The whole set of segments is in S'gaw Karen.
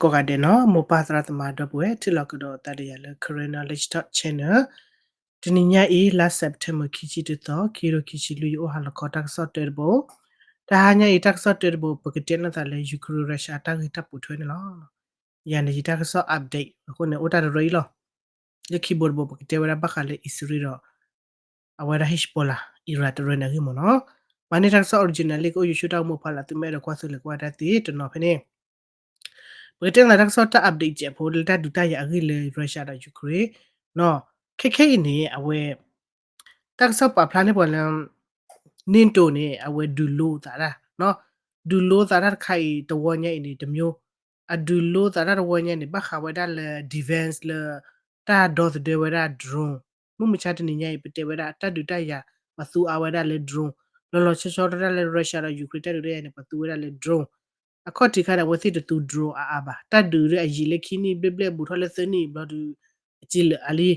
ကိးဂၤဒဲးနီၤ မိၢ်ပၢ်သရၣ်သမါဒီပုၢ်ဝဲၢ် ထံၣ်လိာ်ကဒီးသးဒီးယၤလၢ Karen Knowledge Talk Channel တနံၤညါအံၤ လါ September ခံဆံတသီ ခံကထိခံဆံလွံၢ် ယအိၣ်ဟးလီၤခီတၢ်ကစီၣ်တၢတဘိ, တဟါညါအံၤတၢ်ကစီၣ်တၢတဘိ ပကတဲနီၣ်သးလၢ Ukraine Russia တၢ်ဂ့ၢ်တၢ်ပိာ်ထွဲန့ၣ်လီၤ. ယၤန့ၣ်ယတၢ်ကစီၣ် update အဃိန့ၣ် အိၣ်တၢ်တရၢအံၤလီၤ. လၢခံဘိတဘိ ပကတဲဝဲဒၣ်ဘၣ်ဃးလၢ အံၣ်စရ့လးဒီး အဝဲဒၣ် Hezbollah Iran တရၢန့ၣ်အဂ့ၢ်မ့ၢ်နီၤ. မၤန့ၢ်တၢ်ကစီၣ် original လံ ကအိၣ် YouTube တၢ်အိၣ်မူဖးလၢသုမ့ၢ်အဲၣ်ဒိးကွၢ်သိလၢကွၢ်တၢ်သ့တနီၤဖဲန့ၣ် ပကတဲနၤတၢ်ကစီၣ်တၢ် update ကဲးဖိလၢတၢ်ဒုးတၢ်ယၤအဂ့ၢ်လၢ Russia ဒီး Ukraine နီၤ. ခဲခဲအံၤန့ၣ် အဝဲ တၢ်ကစီၣ်ပာ်ဖျါန့ၢ်ပှၤလၢ NATO န့ၣ် အဝဲဒုးလိသးတၢ် ဒုးလိသးတၢ်တခါအံၤ တဝီညါအံၤန့ၣ် တမျိုး အဒုးလိသးတၢ်တဝီညါန့ၣ် ဘၣ်ဃးဝဲဒၣ်လၢ defense လၢ တၢ်ဒီသဒၢဝဲဒၣ် drone မုၢ်မဆါတနံၤညါအံၤ ပတဲဝဲဒၣ်တၢ်ဒုးတၢ်ယၤ ပှၤသူအါဝဲဒၣ်လၢ drone လီၤလီၤဆီဆီတၢ်လၢ Russia ဒီး Ukraine တၢ်ဒုးတၢ်ယၤန့ၣ် ပှၤသူဝဲဒၣ်လၢ drone အခီၣ်ထံးခါန့ၣ် အဝဲသ့ၣ်တသူ drone အါအါဘၣ်. တၢ်ဒုးဒ်အယံာ်လၢခံနံၣ်ဘျဲၣ်ဘျဲၣ် ဘူးထီၣ်လၢသၢနံၣ်ဘျီဒုး အစံးလၢာ်အါလံ.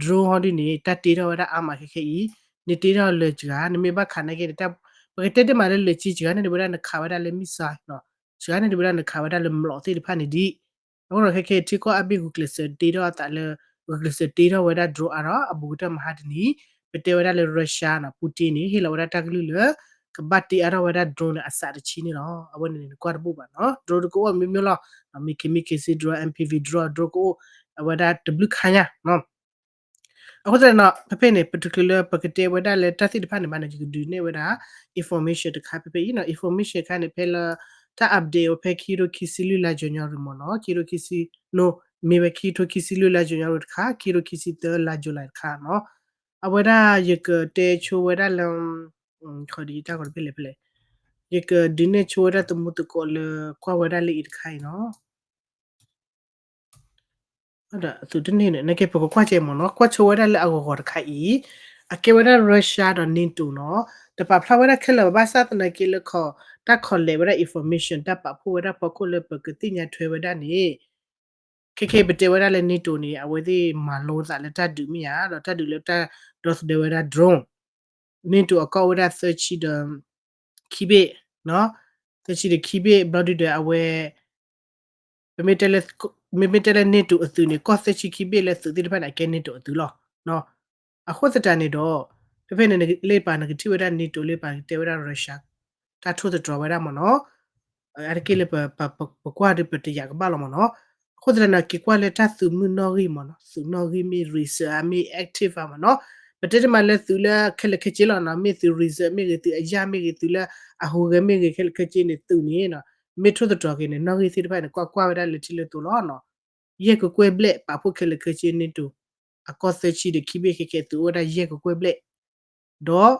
drone ဟီဒ်န့ၣ် တၢ်တ့ထီၣ်ဝဲဒၣ်အါမးခဲခဲအံၤ နတ့ထီၣ်လၢစှၤ နမ့ၢ်ဘၣ်ခးနာ်က့န့ၣ် ပကတဲတ့ၢ်မးလၢလၢာ်က့စှၤန့ၣ် ဒ်ဝဲဒၣ်နခးဝဲဒၣ်လၢ missile နီၤ စှၤန့ၣ် ဒ်ဝဲဒၣ်နခးဝဲဒၣ်လၢမျိာ်သ့ၣ်တဖၣ်န့ၣ်ဒ် အဃိဒီးခဲခဲအံၤ ထံကီၢ်အါဘ့ၣ်ဂုာ်ကျဲးစၢးတ့ထီၣ်အသးလၢ ဂုာ်ကျဲးစၢးတ့ထီၣ်ဝဲဒၣ် drone အါဒီး အဘူးကတၢၢ်မဟါတနံၤ ပတဲဝဲဒၣ်လၢ Russia နီၤ Putin န့ၣ် ဟ့ၣ်လီၤဝဲဒၣ်တၢ်ကလုၢ်လၢ ကဘၣ်တ့အါထီၣ်ဝဲဒၣ် drone န့ၣ် အစးတဆံန့ၣ်လီၤ. အဝဲန့ၣ်နကွၢ်တဘူၣ်ဘၣ်နီၤ drone တကအိၣ်အမျိုးမျိုးလီၤ မ့ၢ် kamikaze drone, MPV drone, drone ကအိၣ် အဝဲဒၣ်တဘျုးခါညါနီၤ အဃိသတးဒီး ဖဲဖဲန့ၣ် ပတချုးလၢပကတဲဝဲဒၣ်လၢတၢ်သ့ၣ်တဖၣ်န့ၣ်ဘၣ်န့ၣ် ယကဒုးနဲၣ်ဝဲဒၣ် information တခါဖဲဖဲအံၤနီၤ information တခါန့ၣ် ဖဲလၢ တၢ် update အီၤဖဲခံကထိခံဆံလွံၢ်လါ January မ့ၢ်နီၤ ခံကထိခံဆံ no မ့ၢ်ဝဲခံကထိခံဆံလွံၢ်လါ January တခါ ခံကထိခံဆံသၢလါ July တခါနီၤ အဝဲဒၣ်ယကတဲဆိဝဲဒၣ်လၢ ခီဒံးတၢ်ဂီၤတဖဲလဲၣ်ဖဲလဲၣ် ယကဒုးနဲၣ်ဆိဝဲဒၣ်သမူသကိးလၢကွၢ်ဝဲဒၣ်လၢအံၤတခါအံၤနီၤ သုတန့ၢ်န့ၣ် နကဲပကကွၢ်ကဲမ့ၢ်နီၤ ကွၢ်ဆိဝဲဒၣ်လၢအဂီၤဂီၤတခါအံၤ အကဲဝဲဒၣ် Russia ဒီး NATO နီၤ တပာ်ဖျါဝဲဒၣ်ခဲလၢာ်ဘၣ်ဆၣ်သနာ်က့လၢခီ တၢ် collect ဝဲဒၣ် information တၢ်ပာ်ဖှိၣ်ဝဲဒၣ်ဖီခိၣ်လၢပကသ့ၣ်ညါထွဲဝဲဒၣ်န့ၣ် ခဲခဲအံၤပတဲဝဲဒၣ်လၢ NATO န့ၣ် အဝဲသ့ၣ်မၤလိသးလၢတၢ်ဒုးမ့ၢ်ဧါ ဒီးတၢ်ဒုးလၢတၢ်ဒီသဒၢဝဲဒၣ် drone NATO အကီၢ်အိၣ်ဝဲဒၣ်သၢဆံဒီး ခံဘ့ၣ် သၢဆံဒီးခံဘ့ၣ် ဘျီဒုဒီးအဝဲ ပမ့ၢ်တဲလၢ မ့မ့ၢ်တဲလၢ NATO အသုးန့ၣ် ကီၢ်သၢဆံခံဘ့ၣ်လၢသုးသ့ၣ်တဖၣ်န့ၣ် အကဲ NATO အသုးလီၤ. အဃိသတးန့ၣ်ဒီး ဖဲဖဲန့ၣ်လၢပာ်နကထံၣ်ဝဲဒၣ် NATO လၢပာ်နကတဲဝဲဒၣ် Russia တၢ်ထိၣ်သတြီၤဝဲဒၣ်မ့ၢ်နီၤ အါတက့ၢ်လၢပကွၢ်ဒီးပတယာ်ကဘၣ်လီၤမ့ၢ်နီၤ. အဃိသတးန့ၣ် က့ၤကွၢ်လၢတၢ်သုးမုၢ်နီၣ်ဂံၢ်မ့ၢ်နီၤ သုးနီၣ်ဂံၢ်မ့ၢ် reserve မ့ၢ် active မ့ၢ်နီၤ ပတဲတမံၤလၢသုးလၢခဲလၢာ်ခဲဆ့လီၤနီၤ မ့ၢ်သုး reserve မ့ၢ်ဂ့ၤ သုးအယၢ်မ့ၢ်ဂ့ၤ သုးလၢအဟူးဂဲၤမ့ၢ်ဂ့ၤ ခဲလၢာ်ခဲဆ့န့ၣ် သုးန့ၣ် မ့ၢ်ထိၣ်သတြီၤက့ၤန့ၣ် နီၣ်ဂံၢ်သ့ၣ်တဖၣ်န့ၣ် ကွၢ်ကွၢ်ဝဲဒၣ်လၢထံလၢသိးလီၤ. ယဲၢ်ကကွဲၢ်ဘျဲၣ် ပာ်ဖှိၣ်ခဲလၢာ်ခဲဆ့ NATO အကီၢ်သၢဆံဒီးခံဘ့ၣ်ခဲခဲ သုးအိၣ်ဝဲဒၣ်ယဲၢ်ကကွဲၢ်ဘျဲၣ် ဒီး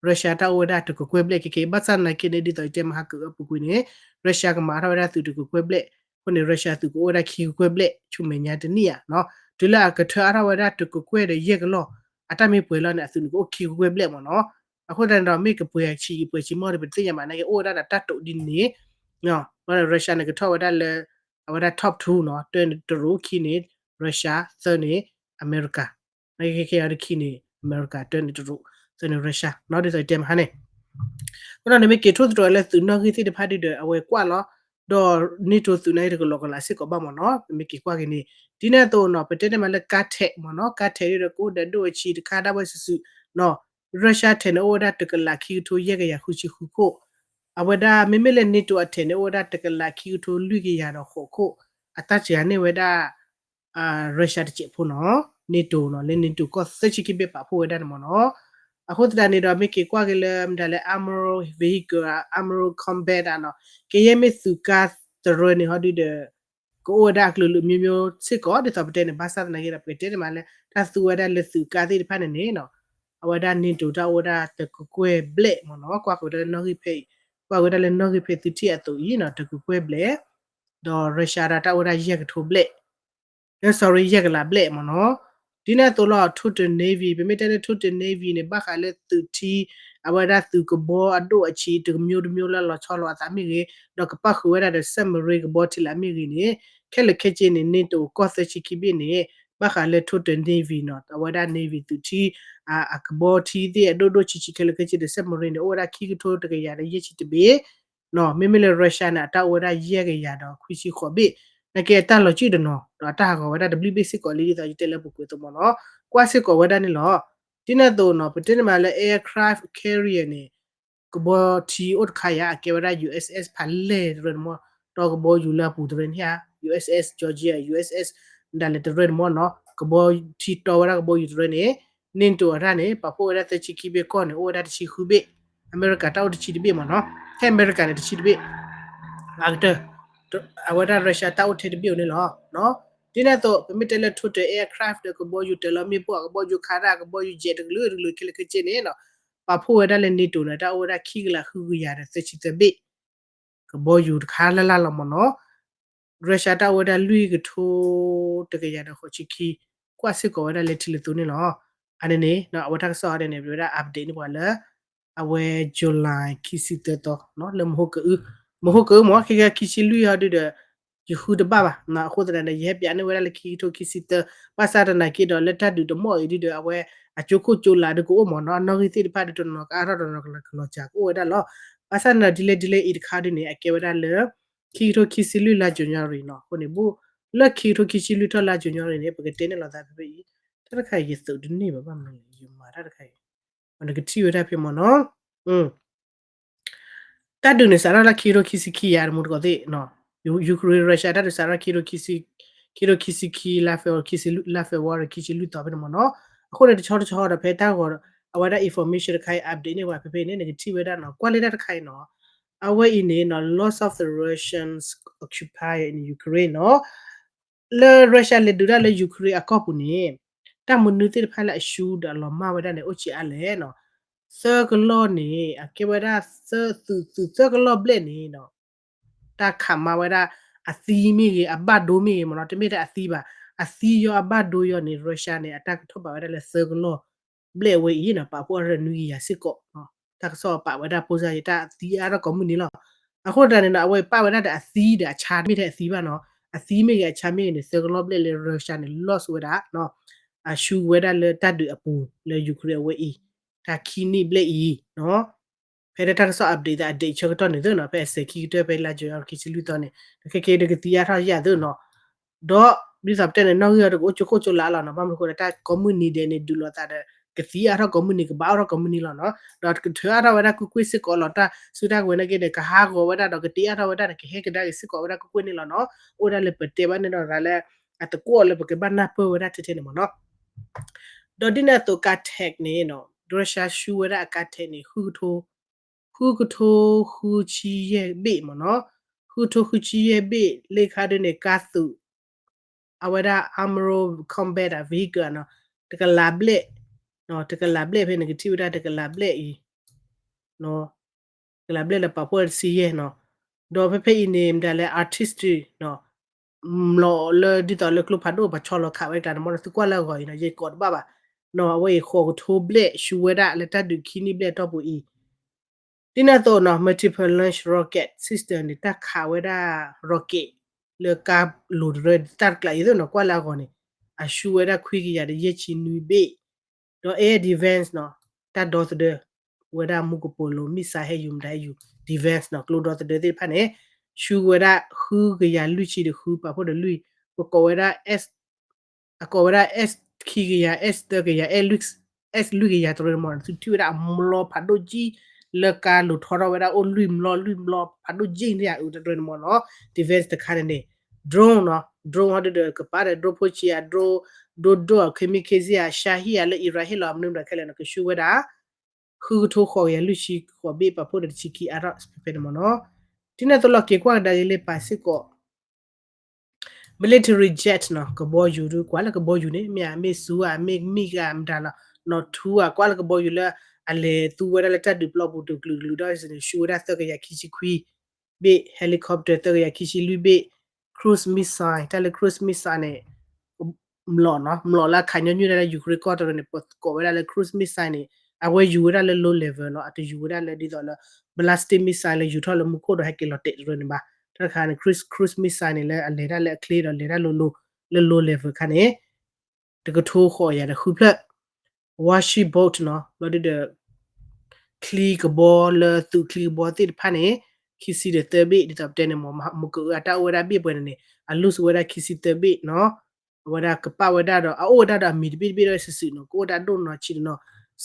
Russia တၢ်အိၣ်ဝဲဒၣ်တကကွဲၢ်ဘျဲၣ်ခဲခဲ ဘၣ်ဆၣ်သနာ်က့န့ၣ် ဒ်သိးယတဲမဟါကအၢပူၤကွံာ်န့ၣ် Russia ကမၤအါထီၣ်ဝဲဒၣ်သုးတကကွဲၢ်ဘျဲၣ် အဃိန့ၣ် Russia သုးကအိၣ်ဝဲဒၣ်ခံကကွဲၢ်ဘျဲၣ် ဆူမဲာ်ညါတနံၣ်ဧါ. တုၤလၢအကထၢအါထီၣ်ဝဲဒၣ်တကကွဲၢ်ဒီးယဲၢ်ကလီၢ် အတၢ်မ့ၢ်ပှဲၤလီၤန့ၣ် အသုးန့ၣ်ကအိၣ်ခံကကွဲၢ်ဘျဲၣ်မ့ၢ်နီၤ. အဃိသတးန့ၣ်ဒီး မ့ၢ်ကပှဲၤဆံးပှဲၤဆံးမီၢ်ဒီး ပတသ့ၣ်ညါဘၣ်နာ်က့ အိၣ်ဝဲဒၣ်ဒီးတၢ်တိာ်ဒ်န့ၣ် ဘျီဒီး Russia န့ၣ် ကထီၣ်ဝဲဒၣ်လၢ အဝဲဒၣ် top two နီၤ တၢန့ၣ်တရူး ခံန့ၣ် Russia သၢန့ၣ် အမဲရကၤ နာ်က့ခဲခဲအံၤတခံန့ၣ် အမဲရကၤ တၢန့ၣ်တရူး သၢန့ၣ် Russia နီၤ ဒ်သိးယတဲမဟါန့ၣ် အဃိဒီး နမ့ၢ်က့ၤထိၣ်သတြီၤလၢသုးနီၣ်ဂံၢ်သ့ၣ်တဖၣ်ဒ်ဒီး အဝဲကွၢ်လီၤ ဒီး NATO သုးန့ၣ်တကလီကလးစ့ၢ်ကီးဘၣ်မ့ၢ်နီၤ ပမ့ၢ်က့ၤကွၢ်က့ၤန့ၣ် ဒ်န့ၣ်အသိးနီၤ ပတဲတမံၤလၢ ကါထဲး မ့ၢ်နီၤ ကါထဲး ဒ်ဒီးကအိၣ်ဒီးဒိၣ်အဆံးတခါဒၣ်ဝဲစုာ်စုာ်နီၤ Russia ထဲးန့ၣ်အိၣ်ဝဲဒၣ်တကလးခံကထိယဲၢ်ကယၤဃုဆံဃုခိၣ် အဝဲဒၣ်မ့မ့ၢ်လၢ NATO အထဲးန့ၣ်အိၣ်ဝဲဒၣ်တကလးခံကထိလွံၢ်ကယၤဒီးဃိးခိၣ် အတၢ်စှၤန့ၢ်ဝဲဒၣ် Russia တစဲးဖိနီၤ NATO နီၤ လၢ NATO ကီၢ်သၢဆံခံဘ့ၣ်ပာ်ဖှိၣ်ဝဲဒၣ်န့ၣ်မ့ၢ်နီၤ. အဃိသတးန့ၣ်ဒီး မ့ၢ်က့ၤကွၢ်က့ၤလၢမတၤလဲၣ် armor vehicle အ armor combat နီၤ ကယဲၢ်မ့ၢ်သုးကါတရၢန့ၣ်ဟီဒ်ဒီး ကအိၣ်ဝဲဒၣ်အကလုာ်လုာ်မျိုးမျိုးစ့ၢ်ကီး ဒ်သိးပတဲန့ၣ် ဘၣ်ဆၣ်သနာ်က့ဒီး ပကတဲတမံၤလၢ တၢ်သူဝဲဒၣ်လၢသုးကါသ့ၣ်တဖၣ်န့ၣ်န့ၣ်နီၤ အဝဲဒၣ် NATO တၢ်အိၣ်ဝဲဒၣ်တကကွဲၢ်ဘျဲၣ်မ့ၢ်နီၤ ကွၢ်က့ၤဝဲဒၣ်လၢနီၣ်ဂံၢ်ဖဲအံၤ ကွၢ်က့ၤဝဲဒၣ်လၢနီၣ်ဂံၢ်ဖဲသုထံၣ်အသိးအံၤနီၤ တကကွဲၢ်ဘျဲၣ် ဒီး Russia ဒီးတၢ်အိၣ်ဝဲဒၣ်ယဲၢ်ကထိဘျဲၣ် လၢ sorry ယဲၢ်ကလးဘျဲၣ်မ့ၢ်နီၤ. ဒ်န့ၣ်အသိးလီၤ Total Navy ပမ့ၢ်တဲလၢ Total Navy န့ၣ် ဘၣ်ဃးလၢသုးထံ အဝဲဒၣ်သုးကဘီအဒိၣ်အဆံးတကမျိုးတမျိုးလၢလီၤဆီလိာ်အသးမ့ၢ်ဂ့ၤ ဒီးကပၣ်ဃုာ်ဝဲဒၣ်ဒီး submarine ကဘီထံလာ်မ့ၢ်ဂ့ၤန့ၣ် ခဲလၢာ်ခဲဆ့န့ၣ် NATO ကီၢ်သၢဆံခံဘ့ၣ်န့ၣ် ဘၣ်ဃးလၢ Total Navy နီၤ အဝဲဒၣ် Navy သုးထံ အကဘီထံသ့ၣ်အဒိၣ်ဒိၣ်ဆံးဆံးခဲလၢာ်ခဲဆ့ဒီး submarine န့ၣ် အိၣ်ဝဲဒၣ်ခံကထိတကယၤဒီးယဲၢ်ဆံတဘ့ၣ် မ့မ့ၢ်လၢ Russia န့ၣ် အတၢ်အိၣ်ဝဲဒၣ်ယဲၢ်ကယၤဒီးခွံဆံဃိးဘ့ၣ် နာ်က့အတၢ်လီၤကံၣ်တနီၤ ဒီးအတၢ်ဟးဂီၤဝဲဒၣ်တဘျုးဘ့ၣ်စ့ၢ်ကီးလံ ဒ်သိးယတဲလၢပူၤကွံာ်အသိးမ့ၢ်နီၤ, ကွၢ်စ့ၢ်ကီးဝဲဒၣ်န့ၣ်လီၤ. ဒ်န့ၣ်အသိးနီၤ ပတဲန့ၣ်မးလၢ aircraft carrier န့ၣ် ကဘီထံအိၣ်တခါယၤ အကဲဝဲဒၣ် USS ဖးလဲၢ်တရၢန့ၣ်မ့ၢ် ဒီးကဘီယူၤလၢအပူၤတရၢန့ၣ်ဧါ USS Georgia, USS ဒၣ်လဲာ်တရၢန့ၣ်မ့ၢ်နီၤ ကဘီထံတီဝဲဒၣ်ကဘီယူၤတရၢန့ၣ် NATO အတၢ်န့ၣ် ပာ်ဖှိၣ်ဝဲဒၣ်သၢဆံခံဘ့ၣ် ကီၢ်န့ၣ် အိၣ်ဝဲဒၣ်တဆံဃုဘ့ၣ်, အမဲရကၤတၢ်အိၣ်တဆံတဘ့ၣ်မ့ၢ်နီၤ, ထဲအမဲရကၤန့ၣ်တဆံတဘ့ၣ် အကတၢၢ် အဝဲဒၣ် Russia တၢ်အိၣ်ထဲတဘ့ၣ်အံၤန့ၣ်လီၤ. ဒ်န့ၣ်အသိး ပမ့ၢ်တဲလၢ total aircraft ဒီး ကဘီယူၤတၢၤလီၤမ့ၣ်ပိၢ် ကဘီယူၤခးတၢ် ကဘီယူၤ jet တကလုာ်တကလုာ်ခဲလၢာ်ခဲဆ့န့ၣ်နီၤ ပာ်ဖှိၣ်ဝဲဒၣ်လၢ NATO န့ၣ် တၢ်အိၣ်ဝဲဒၣ်ခံကလးဃုကယၤဒီးသၢဆံသၢဘ့ၣ် ကဘီယူၤတခါလၢ်လၢ်လီၤမ့ၢ်နီၤ Russia တၢ်အိၣ်ဝဲဒၣ်လွံၢ်ကထိတကယၤဒီးဃိးဆံခံ ကွၢ်စ့ၢ်ကီးဝဲဒၣ်လၢထံလၢသိန့ၣ်လီၤ. အန့ၣ်န့ၣ် အဝဲတၢ်ကစီၣ်အီၤဒ်န့ၣ် ဝဲဒၣ် update န့ၢ်ပှၤလၢ အဝဲ July ခံဆံသၢသီ လၢမဟိကအု မဟိကအုမ့ၢ် ခံကယၤခံဆံလွံၢ်အီၤဒုဒီး ယဃုတဘၣ်ဘၣ်, အဃိသတးန့ၣ် ယဟဲပၠးန့ၢ်ဝဲဒၣ်လၢခံကထိခံဆံသၢ, ဘၣ်ဆၣ်သနာ်က့ဒီး လၢတၢ်ဒုးတမီၢ်အံၤဒုဒီး အဝဲအကၠိခိၣ်ကၠိလးဒုကအိၣ်မ့ၢ်နီၤ, အနီၣ်ဂံၢ်သ့ၣ်တဖၣ်ဒုတနီၤနီၤ ကအါထီၣ်တနီၤနီၤကလီၤစှၤကအိၣ်ဝဲဒၣ်လီၤ. ဘၣ်ဆၣ်သနာ်က့ဒ်လဲၣ်ဒ်လဲၣ်အံၤတခါဒုန့ၣ် အကဲဝဲဒၣ်လၢ ခံကထိခံဆံလွံၢ်လါ January နီၤ, အဃိန့ၣ် ဘိၣ်လၢခံကထိခံဆံလွံၢ်ထီၣ်လါ January န့ၣ် ပကတဲန့ၣ်လီၤသးဖဲဖဲအံၤ, တၢ်တခါအံၤယသုးတန့ၢ်ဘၣ် ဘၣ်မနုၤလဲၣ် ယမၤတၢ်တခါအံၤ, နကထံၣ်ဝဲဒၣ်ဖဲမ့ၢ်နီၤ တၢ်ဒုးန့ၣ်စးထီၣ်လၢခံကထိခံဆံခံယၤ တမူတကိးသ့ၣ်, Ukraine Russia တၢ်ဒုးစးထီၣ်ခံကထိခံဆံခံ လါ February ခံဆံလွံၢ်သီဖဲန့ၣ်မ့ၢ်နီၤ, အဃိန့ၣ် တဆီတဆီဒီးဖဲတၢ်ဂီၤ အဝဲဒၣ် information တခါအံၤ update န့ၢ်ပှၤဖဲဖဲအံၤန့ၣ် နကထံၣ်ဝဲဒၣ်နီၤ, ကွၢ်လၢတၢ်တခါအံၤနီၤ, အဝဲအံၤန့ၣ်နီၤ loss of the Russians occupy in Ukraine နီၤ လၢ Russia လဲၤဒုးတၢ်လၢ Ukraine အကီၢ်ပူၤန့ၣ် တၢ်မနုၤသ့ၣ်တဖၣ်လၢအရှုံးဒီးအလီၤမၢ်ဝဲဒၣ်န့ၣ် အိၣ်ဆံးအါလဲၣ်နီၤ, သၢကလီၢ်န့ၣ် အကဲဝဲဒၣ် သုးသၢကလီၢ်ဘျဲၣ်န့ၣ်နီၤ တၢ်ခးမၤဝဲဒၣ် အသံမ့ၢ်ဂ့ၤ အဘၣ်ဒိမ့ၢ်ဂ့ၤမ့ၢ်နီၤ, တမ့ၢ်ထဲအသံဘၣ်, အသံယီၤအဘၣ်ဒိယီၤန့ၣ် Russia န့ၣ် အတၢ်ကထီၣ်ဘးဝဲဒၣ်လၢသၢကလီၢ်ဘျဲၣ်ဝဲအံၤနီၤ, ပာ်ဖှိၣ်အရၢနွံကယၤစ့ၢ်ကီး, တၢ်ကစီၣ်ပာ်ဝဲဒၣ်ဖိစၢ်ယတၢ်သံအါထီၣ်ကိးမုၢ်နံၤလီၤ. အဃိတၢ်န့ၣ်နီၤ အဝဲပာ်ဝဲဒၣ်ဒီးအသံဒီးအဆါ တမ့ၢ်ထဲအသံဘၣ်နီၤ, အသံမ့ၢ်ဂ့ၤအဆါမ့ၢ်ဂ့ၤန့ၣ် သၢကလီၢ်ဘျဲၣ်လၢ Russia န့ၣ် loss ဝဲဒၣ် အရှုံးဝဲဒၣ်လၢတၢ်ဒုးအပူၤလၢ Ukraine အဝဲအံၤ, တၢ်ခံနံၣ်ဘျဲၣ်အံၤ, ဖဲတၢ်ကစီၣ် update သး update ဆၢကတီၢ်န့ၣ်သ့နီၤ, ဖဲအစဲၤခံကတၢၢ်ဖဲလါ January ခံဆံလွံၢ်သီန့ၣ်, ခဲက့ဒီးကသံအါထီၣ်ယၤသ့နီၤ, ဒီးဒ်သိးပတဲန့ၣ် နီၣ်ဂံၢ်အီၤတကအိၣ်ကၠိခိၣ်ကၠိလးလီၤနီၤ, ဘၣ်မနုၤအဃိဒီး တၢ်ကိးမုၢ်နံၤဒဲးန့ၣ် ဒုးလိာ်သးဒီး ကသံအါထီၣ်ကိးမုၢ်နံၤ ကဘၣ်အါထီၣ်ကိးမုၢ်နံၤလီၤနီၤ, ဒီးကထုးအါထီၣ်ဝဲဒၣ်ကွ့ၢ်ကွ့ၢ်စ့ၢ်ကီးလီၤ, တၢ်စုတၢ်ကဝဲၤနာ်က့ဒီး ကဟးဂီၤဝဲဒၣ်ဒီးကတ့အါထီၣ်ဝဲဒၣ်န့ၣ် ကဟဲကဒါက့ၤစ့ၢ်ကီးဝဲဒၣ်ကွ့ၢ်ကွ့ၢ်န့ၣ်လီၤနီၤ, အိၣ်ဝဲဒၣ်လၢပတဲဘၣ်န့ၣ်ဒီးသးလၢ အသကွီၣ်လၢပကဘၣ်နၢ်ပၢၢ်ဝဲဒၣ်ထဲထဲန့ၣ်မ့ၢ်နီၤ. ဒီးဒ်န့ၣ်အသိး ကါ tank န့ၣ်နီၤ, Russia ရှုံးဝဲဒၣ်အကါ tank န့ၣ် ဃုကထိ ဃုကထိဃုဆံယဲၢ်ဘ့ၣ်မ့ၢ်နီၤ, ဃုကထိဃုဆံယဲၢ်ဘ့ၣ် လၢခါဒ်န့ၣ် ကါသုး အဝဲဒၣ် armored combat vehicle နီၤ, တကလးဘျဲၣ်, တကလးဘျဲၣ်ဖဲန့ၣ် ကထံၣ်ဝဲဒၣ်တကလးဘျဲၣ်အံၤ ကလးဘျဲၣ်လၢပာ်ဖှိၣ်တဆံယဲၢ်နီၤ, ဒီးဖဲဖဲအံၤန့ၣ် မတၤလဲၣ် artillery နီၤ, မျိာ်လၢဒ်သိးလၢကျိဖးဒိၣ်ပှၤဆီလီၤခးဝဲကျါန့ၣ်မ့ၢ်နီၤ, သုကွၢ်လၢအဂီၢ်အံၤနီၤ, ယဲကိးတဘၣ်ဘၣ်, နီၤ အဝဲအံၤဃိးကထိဘျဲၣ် ရှုံးဝဲဒၣ်လၢတၢ်ဒုးခံနံၣ်ဘျဲၣ်အတီၢ်ပူၤအံၤ, ဒ်န့ၣ်အသိးနီၤ multiple launch rocket system န့ၣ် တၢ်ခးဝဲဒၣ် rocket လၢကါလိၤတရၢတၢ်တကျးအံၤသ့ၣ်နီၤ, ကွၢ်လၢအဂီၢ်န့ၣ် အရှုံးဝဲဒၣ်ခွံကယၤဒီးယဲၢ်ဆံနွံဘ့ၣ်, ဒီး air defense နီၤ, တၢ်ဒီသဒၢ ဝဲဒၣ်မူကပိာ်လိၤ missile ဟဲယူၤမတၤဟဲယူၤ defense နီၤ, ကျိဒီသဒၢသ့ၣ်တဖၣ်န့ၣ် ရှုံးဝဲဒၣ်ဃုကယၤလွံၢ်ဆံဒီးဃု ပာ်ဖှိၣ်ဒီးလွံၢ်, ပကိးဝဲဒၣ် အကိးဝဲဒၣ် S ခံကယၤ S သၢကယၤ S လွံၢ်ကယၤတရၢန့ၣ်မ့ၢ်နီၤ, သုထံၣ်ဝဲဒၣ်အမျိာ်ဖးဒိၣ်ကံၢ် လၢကါလိၤထီထီၣ်ဝဲဒၣ်အိၣ်လွံၢ်မျိာ် လွံၢ်မျိာ်ဖးဒိၣ်ကံၢ်န့ၣ် အတရၢန့ၣ်မ့ၢ်နီၤ, defense တခါန့ၣ်န့ၣ် drone နီၤ, drone ဟီဒုဒီးကပၤဒီး drone ဖိဆံးဧါ drone ဒိၣ်ဒိၣ်ဧါ kamikaze ဧါ Shahed ဧါ လၢ Iran ဟ့ၣ်လီၤမနုၤမတၤခဲလၢာ်နီၤ, ကရှုံးဝဲဒၣ် ဃုကထိဃိးကယၤလွံၢ်ဆံဃိးဘ့ၣ် ပာ်ဖှိၣ်ဒီးတဆံခံအါထီၣ်ဖဲဖဲန့ၣ်မ့ၢ်နီၤ, ဒ်န့ၣ်အသိးလီၤက့ၤကွၢ်ကဒါက့ၤလၢပာ်စ့ၢ်ကီး military jet နီၤ, ကဘီယူၤဒု ကွၢ်လၢကဘီယူၤန့ၣ် မ့ၢ်မ့ၢ်စူၤဧါ မ့ၢ်မံၣ်ဂၤမတၤလီၤ, နီၣ်ထူဧါ ကွၢ်လၢကဘီယူၤလၢ အလဲၤသူဝဲဒၣ်လၢတၢ်ဒုးပျီပူၤတကလုာ်ကလုာ်ဒီး ရှုံးဝဲဒၣ်သၢကယၤခံဆံခွံဘ့ၣ်, helicopter သၢကယၤခံဆံလွံၢ်ဘ့ၣ်, cruise missile တၢ်လၢ cruise missile န့ၣ် မျိာ်နီၤ, မျိာ်လၢအခးညီနုၢ်ဒၣ်လၢ Ukraine ကီၢ်တရၢန့ၣ် ပကိးဝဲဒၣ်လၢ cruise missile န့ၣ် အဝဲယူၤဝဲဒၣ်လၢ low level နီၤ, အတယူၤဝဲဒၣ်လၢဒ်သိးလၢ ballistic missile လၢယူၤထီၣ်လၢမူခိၣ်ဒီးဟဲက့ၤလီၤတဲာ်တရၢန့ၣ်ဘၣ်. တၢ်တခါန့ၣ် cruise, cruise missile န့ၣ် လၢအလဲၤတၢ်လၢအချ့ဒီးလဲၤတၢ်လိၤလိၤ လၢ low level ခါန့ၣ် တကထိဃိးကယၤဒီးဃုဖျၢၣ်, warship boat နီၤ, ဘျီဒုဒီး ချံကဘီလၢသုးချံကဘီသ့ၣ်တဖၣ်န့ၣ် ခံဆံဒီးသၢဘ့ၣ် ဒ်သိးပတဲန့ၣ်မ့ၢ် မကၢအတၢ်အိၣ်ဝဲဒၣ်ဘ့ၣ်ပှဲၤန့ၣ်န့ၣ် အ lose ဝဲဒၣ်ခံဆံသၢဘ့ၣ်နီၤ. အဝဲဒၣ်ကပာ်ဝဲဒၣ်ဒီး အအိၣ်ဝဲဒၣ်ဒီးအမံၤတဘ့ၣ်တဘ့ၣ်ဒီးစုာ်စုာ်နီၤ ကအိၣ်ဝဲဒၣ်ဒိၣ်နီၤဆံးနီၤ.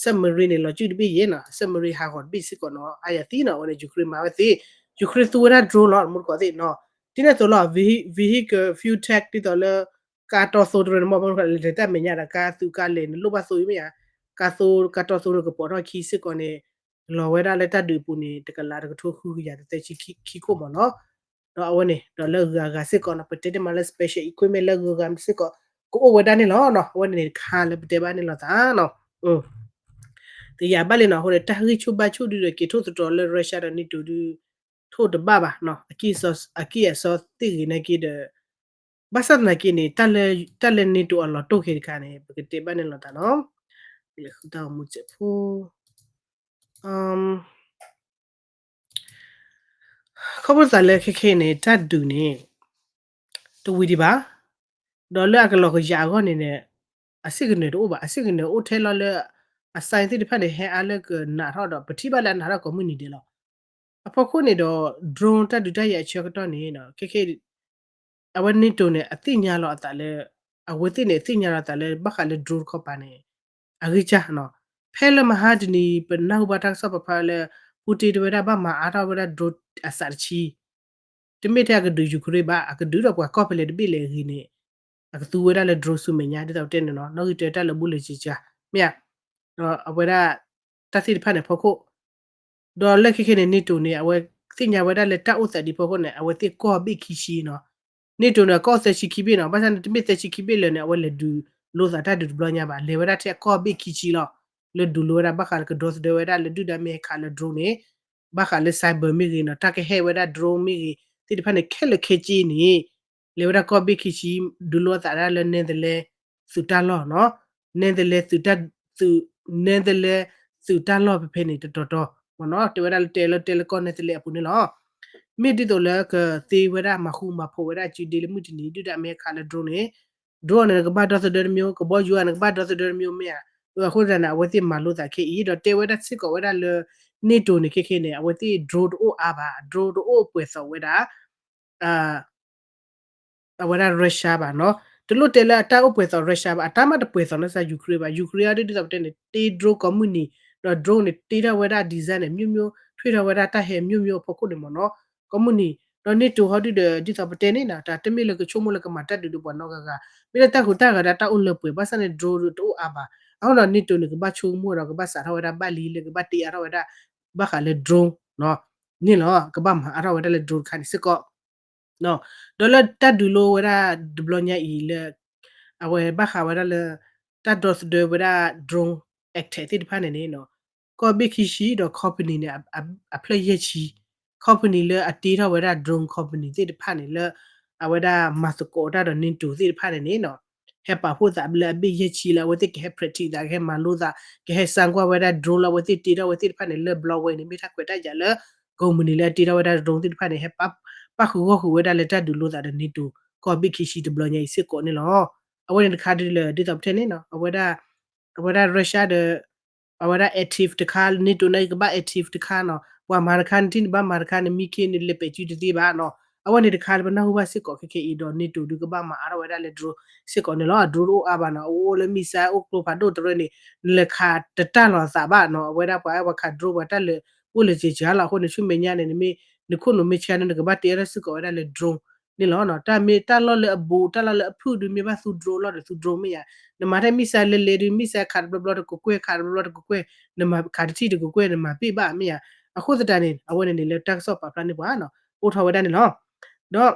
submarine န့ၣ် လီၤစုၣ်တဘ့ၣ်ယဲနီၤ submarine ဟးဂီၤတဘ့ၣ်စ့ၢ်ကီးနီၤ အါယၤသံနီၤ အဝဲန့ၣ် Ukraine မၤဝဲသ့ Ukraine သူဝဲဒၣ် drone လီၤ မူတကိးသ့ၣ်နီၤ. ဒ်န့ၣ်အသိးလီၤ vehicle fuel tank ဒ်သိးလၢ ကါတီသိတရၢန့ၣ် မ့ၢ်ဘၣ်လဲၤတၢ်မဲာ်ညါဒီး ကါသူကါလဲၤန့ၣ် လိၣ်ဘၣ်သိအံၤမ့ၢ်ဧါ, ကါသိကါတီသိန့ၣ် ကပိာ်ထီၣ်ခံစ့ၢ်ကီးန့ၣ် လီၤဝဲဒၣ်လၢတၢ်ဒုးအပူၤန့ၣ် တကလးတကထိဃုကယၤတသၢဆံခံခိၣ်မ့ၢ်နီၤ. ဒီးအဝဲန့ၣ် ဒီးလၢဂၤဂၤစ့ၢ်ကီးနီၤ ပတဲတ့ၢ်မးလၢ special equipment လၢဂၤဂၤစ့ၢ်ကီး ကအိၣ်ဝဲဒၣ်န့ၣ်လီၤနီၤ. အဝဲန့ၣ်န့ၣ်တခါလၢပတဲဘၣ်န့ၣ်လိာ်သးနီၤ. တယာ်ဘၣ်လံနီၤ အဃိန့ၣ် တၢ်ဂံၢ်ဆူၣ်ဘါဆူၣ်ဒုဒီး က့ၤထိၣ်သတြီၤလၢ Russia ဒီး NATO ဒု ထိၣ်တဘၣ်ဘၣ်နီၤ အကံၢ်အစီသ့ၣ်ဂ့ၤနာ်က့ဒီး ဘၣ်ဆၣ်သနာ်က့န့ၣ် တၢ်လၢ NATO အလီၤတိၢ်က့ၤတခါန့ၣ် ပကတဲဘၣ်န့ၣ်လိာ်သးနီၤ. လၢဃုတၢ်ဂီၤမူစဲးဖိ ခီဖျိသးလၢခဲခဲအံၤန့ၣ် တၢ်ဒုးန့ၣ် တဝံၤဒံးဘၣ်. ဒီးလၢအကလီၤကယၤအဂီၢ်န့ၣ်န့ၣ် အစ့ၢ်ကနၢၤတအိၣ်ဘၣ်. အစ့ၢ်ကနၢၤအိၣ်ထဲလီၤလၢ အ sign သ့ၣ်တဖၣ်န့ၣ် ဟဲအါလၢကနးထီၣ်ဒီး ပထံၣ်ဘၣ်လၢအနးထီၣ်ကိးမုၢ်နံၤဒဲးလီၤ. အဖီခိၣ်န့ၣ်ဒီး drone တၢ်ဒုးတၢ်ယၤအဆၢကတီၢ်န့ၣ် ခဲခဲ အဝဲ NATO န့ၣ် အသ့ၣ်ညါလီၤအသးလၢ အဝဲသ့ၣ်န့ၣ် အသ့ၣ်ညါလီၤအသးလၢ ဘၣ်ဃးလၢ drone တခီပၤန့ၣ် အဂ့ၢ်ကၢ်နီၤ. ဖဲလၢမဟါတနံၤ ပနၢ်ဟူဘၣ်တၢ်ကစီၣ်ပာ်ဖျါလၢ Putin တဲဝဲဒၣ်ဘၣ်မၤအါထီၣ်ဝဲဒၣ် drone အစးတဆံ တမ့ၢ်ထဲအကဒုး Ukraine ဘၣ် အကဒုးဒီးပှၤကီၢ်ဖဲလဲၣ်တဘ့ၣ်လဲၣ်အဂ့ၤန့ၣ် အကသူဝဲဒၣ်လၢ drone ဆူမဲာ်ညါ ဒ်သိးပတဲန့ၣ်နီၤ နီၣ်ဂံၢ်တၢတၢ်လၢဘူၣ်လၢစ့စှၤ မ့ၢ်ဧါ. ဒီးအဝဲဒၣ် တၢ်သ့ၣ်တဖၣ်န့ၣ်ဖီခိၣ် ဒီးလၢခဲခဲန့ၣ် NATO န့ၣ် အဝဲသ့ၣ်ညါဝဲဒၣ်လၢတၢ်အိၣ်သးဒ်ဖီခိၣ်န့ၣ် အဝဲသ့ၣ်ကီၢ်ဘ့ၣ်ခံဆံနီၤ. NATO န့ၣ် အကီၢ်သၢဆံခံဘ့ၣ်နီၤ ဘၣ်ဆၣ်န့ၣ် တမ့ၢ်သၢဆံခံဘ့ၣ်လၢာ်န့ၣ် အဝဲလဲၤဒုးလိာ်သးတၢ်ဒုးတဘျီညါဘၣ် လဲၤဝဲဒၣ်ထဲအကီၢ်ဘ့ၣ်ခံဆံလီၤ. လၢဒုးလိဝဲဒၣ်ဘၣ်ဃးလၢကဒီသဒၢဝဲဒၣ်လၢဒုၣ်ဒါမ့ၢ်ဟဲခးလၢ drone န့ၣ် ဘၣ်ဃးလၢ cyber မ့ၢ်ဂ့ၤနီၤ တၢ်ကဟဲဝဲဒၣ် drone မ့ၢ်ဂ့ၤ သ့ၣ်တဖၣ်န့ၣ် ခဲလၢာ်ခဲဆ့န့ၣ် လဲၤဝဲဒၣ်ကီၢ်ဘ့ၣ်ခံဆံ ဒုးလိအသးဒၣ်လၢ Netherlands သုးတၢ်လီၢ်နီၤ Netherlands သုးတၢ် သုး Netherlands သုးတၢ်လီၢ်ဖဲဖဲန့ၣ်တတီၤတီၤမ့ၢ်နီၤ တဲဝဲဒၣ်လၢတဲလၢတဲလၢကီၢ် Netherlands အပူၤန့ၣ်လီၤ. မ့ၢ်ဒ်သိးလၢကသ့ဝဲဒၣ်မၤဃူမၤဖိးဝဲဒၣ်စုဒ့လၢမုၢ်တနံၤ ဒုၣ်ဒါမ့ၢ်ဟဲခးလၢ drone န့ၣ် drone န့ၣ် နကဘၣ်ဒီသဒၢတမံၤ ကဘီယူၤန့ၣ် နကဘၣ်ဒီသဒၢတမံၤမ့ၢ်ဧါ. အဃိသတးန့ၣ် အဝဲသ့ၣ်မၤလိသးခဲအံၤ ဒီးတဲဝဲဒၣ်စ့ၢ်ကီးဝဲဒၣ်လၢ NATO န့ၣ် ခဲခဲန့ၣ် အဝဲသ့ၣ် drone တအိၣ်အါဘၣ် drone တအိၣ်ပှဲၤသိးဝဲဒၣ် အဝဲဒၣ် Russia ဘၣ်နီၤ. တလိၣ်တဲလၢအတၢ်အိၣ်ပှဲၤသိး Russia ဘၣ် အတၢ်မ့ၢ်တပှဲၤသိးနီၢ်စၢ် Ukraine ဘၣ် Ukraine အဒုးဒ်သိးပတဲန့ၣ် တ့ drone ကိးမုၢ်နံၤ ဒီး drone န့ၣ် တ့ထီၣ်ဝဲဒၣ် design န့ၣ် မျိုးမျိုး ထွဲထီၣ်ဝဲဒၣ်တၢ်ဟဲ မျိုးမျိုး အဖီခိၣ်န့ၣ်မ့ၢ်နီၤ ကိးမုၢ်နံၤ ဒီး NATO ဟီဒုးဒီး ဒ်သိးပတဲန့ၣ်နီၤ တၢ်တမ့ၢ်လၢကဆိကမိၣ်လၢကမၤတၢ်ဒုးဒီးပှၤနီတဂၤဂၤ မ့ၢ်လၢတၢ်ဟူးတၢ်ဂဲၤဒီးတၢ်အိၣ်လၢပှဲၤ ဘၣ်ဆၣ်န့ၣ် drone တအိၣ်အါဘၣ် အဃိဒီး NATO န့ၣ် ကဘၣ်ဆိကမိၣ်ဒီးကဘၣ်စးထီၣ်ဝဲဒၣ်ဘၣ်လံလၢကဘၣ်တ့အါထီၣ်ဝဲဒၣ် ဘၣ်ဃးလၢ drone နီၤ န့ၣ်လီၤ ကဘၣ်မၤအါထီၣ်ဝဲဒၣ်လၢ drone တခါန့ၣ်စ့ၢ်ကီး ဒီးလၢတၢ်ဒုးလိဝဲဒၣ်တဘျီညါအံၤလၢ အဝဲဘၣ်ဃးဝဲဒၣ်လၢ တၢ်ဒီသဒၢဝဲဒၣ် drone attack သ့ၣ်တဖၣ်န့ၣ်န့ၣ် ကီၢ်ဘ့ၣ်ခံဆံဒီး company န့ၣ် အဖျၢၣ်ယဲၢ်ဆံ company လၢအတ့ထီၣ်ဝဲဒၣ် drone company သ့ၣ်တဖၣ်န့ၣ်လၢ အဝဲဒၣ်မၤသကိးတၢ်ဒီး NATO သ့ၣ်တဖၣ်န့ၣ်န့ၣ် ဟဲပာ်ဖှိၣ်သးလၢအဘ့ၣ်ယဲၢ်ဆံလၢအဝဲသ့ၣ်ကဟဲ practice သး ကဟဲမၤလိသး ကဟဲစၢကွၢ်ဝဲဒၣ် drone လၢအဝဲသ့ၣ်တ့ထီၣ်ဝဲသ့ၣ်တဖၣ်န့ၣ်လၢဘျီဝဲန့ၣ် မ့ၢ်တၢ်ခွဲးတၢ်ယာ်လၢ company လၢအတ့ထီၣ်ဝဲဒၣ် drone သ့ၣ်တဖၣ်န့ၣ် ဟဲပာ်ဃုာ်ဂီၢ်ဃုာ်ဝဲဒၣ်လၢတၢ်ဒုးလိသးဒီး NATO ကီၢ်ဘ့ၣ်ခံဆံတဘျီညါအံၤစ့ၢ်ကီးန့ၣ်လီၤ. အဝဲန့ၣ်တခါဒ်လၢ ဒ်သိးပတဲန့ၣ်နီၤ အဝဲဒၣ် အဝဲဒၣ် Russia ဒီး အဝဲဒၣ် active တခါ NATO န့ၣ်ကဘၣ် active တခါနီၤ ပှၤမၤတခါနထံၣ်နဘၣ်မၤတခါ နမံခ့နလဲၤပဲာ်စုတသ့ဘၣ်နီၤ အဝဲန့ၣ်တခါလၢပနၢ်ဟူဘၣ်စ့ၢ်ကီးခဲခဲအံၤဒီး NATO ဒုးကဘၣ်မၤအါထီၣ်ဝဲဒၣ်လၢ drone စ့ၢ်ကီးန့ၣ်လီၤ. drone တအိၣ်အါဘၣ်နီၤ အအိၣ်လၢ missile အိၣ်ကျိဖးဒိၣ်တရၢန့ၣ် နလဲၤခးတတၢ်လီၤသးဘၣ်နီၤ အဝဲဒၣ်ပှၤအဲၣ်ပှၤခး drone ပှၤတၢ်လၢ အိၣ်လၢစ့စှၤလီၤ အဃိန့ၣ် ဆူမဲာ်ညါန့ၣ် နမ့ၢ် နခိၣ်နူာ်မ့ၢ်ဆါန့ၣ် နကဘၣ်တ့အါထီၣ်စ့ၢ်ကီးဝဲဒၣ်လၢ drone န့ၣ်လီၤ. တၢ်မ့ၢ်တၢ်လီၢ်လၢအဘူး တၢ်လီၢ်လၢအဖုၣ်ဒုးမ့ၢ်ဘၣ်သူ drone လီၤဒီးသူ drone မ့ၢ်ယါ နမၤထဲ missile လဲၤလဲၤဒုး missile ခးတဘျီဘျီတကကွဲၢ် ခးတဘျီဘျီတကကွဲၢ် နမၤခးတထံၣ်တကကွဲၢ် နမၤပ့ၢ်ဘၣ်မ့ၢ်ယါ အဃိသတးန့ၣ် အဝဲန့ၣ်န့ၣ်လၢတၢ်ကစီၣ်ပာ်ဖျါန့ၢ်ပှၤနီၤ အိၣ်ထီၣ်ဝဲဒၣ်န့ၣ်လီၤ. ဒီး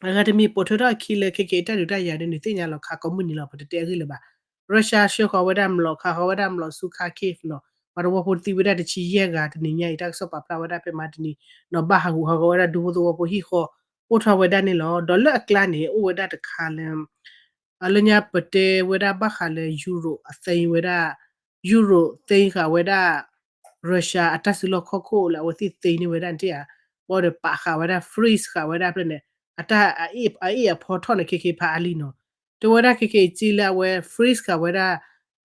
အဂၤတမံၤပိာ်ထွဲထီၣ်အခံလၢခဲကဲ တၢ်ဒုးတၢ်ယၤဒ်န့ၣ် သ့ၣ်ညါလီၤခးကိးမုၢ်နံၤလီၤ ပတတဲအဂ့ၢ်လၢၤဘၣ်. Russia ဆှၢဃီၤဝဲဒၣ်မျိာ်ခးဃီၤဝဲဒၣ်မျိာ်ဆူခါ Kyiv နီၤ ပှၤတဝီဖိသံဝဲဒၣ်တဆံယဲၢ်ဂၤ တနံၤညါအံၤ တၢ်ကစီၣ်ပာ်ဖျါဝဲဒၣ်ဖဲမဟါတနံၤ နီၤ ဘၣ်ဟးဂူာ်ဟးဂီၤဝဲဒၣ်ဒူဖိသဝီဖိဟံၣ်ဃီ အိၣ်ထီၣ်ဝဲဒၣ်န့ၣ်လီၤ. ဒီးလၢအကျါန့ၣ် အိၣ်ဝဲဒၣ်တခါလၢ အလၢညါပတဲဝဲဒၣ်ဘၣ်ဃးလၢ Europe အသ့ဝဲဒၣ် Europe သ့ဃာ်ဝဲဒၣ် Russia အတၢ်စုလီၢ်ခီၣ်ခိၣ်လၢအဝဲသ့ၣ်သ့န့ၢ်ဝဲဒၣ်န့ၣ်ဧါ ဘၣ်ဒီးပာ်ဃာ်ဝဲဒၣ် freeze ဃာ်ဝဲဒၣ်ဖဲန့ၣ် အတၢ်အအ့ၣ်အဖီထီၣ်န့ၣ် ခဲခဲဖးအါလံနီၤ. တဲဝဲဒၣ်ခဲခဲအံၤစ့လၢအဝဲ freeze ဃာ်ဝဲဒၣ်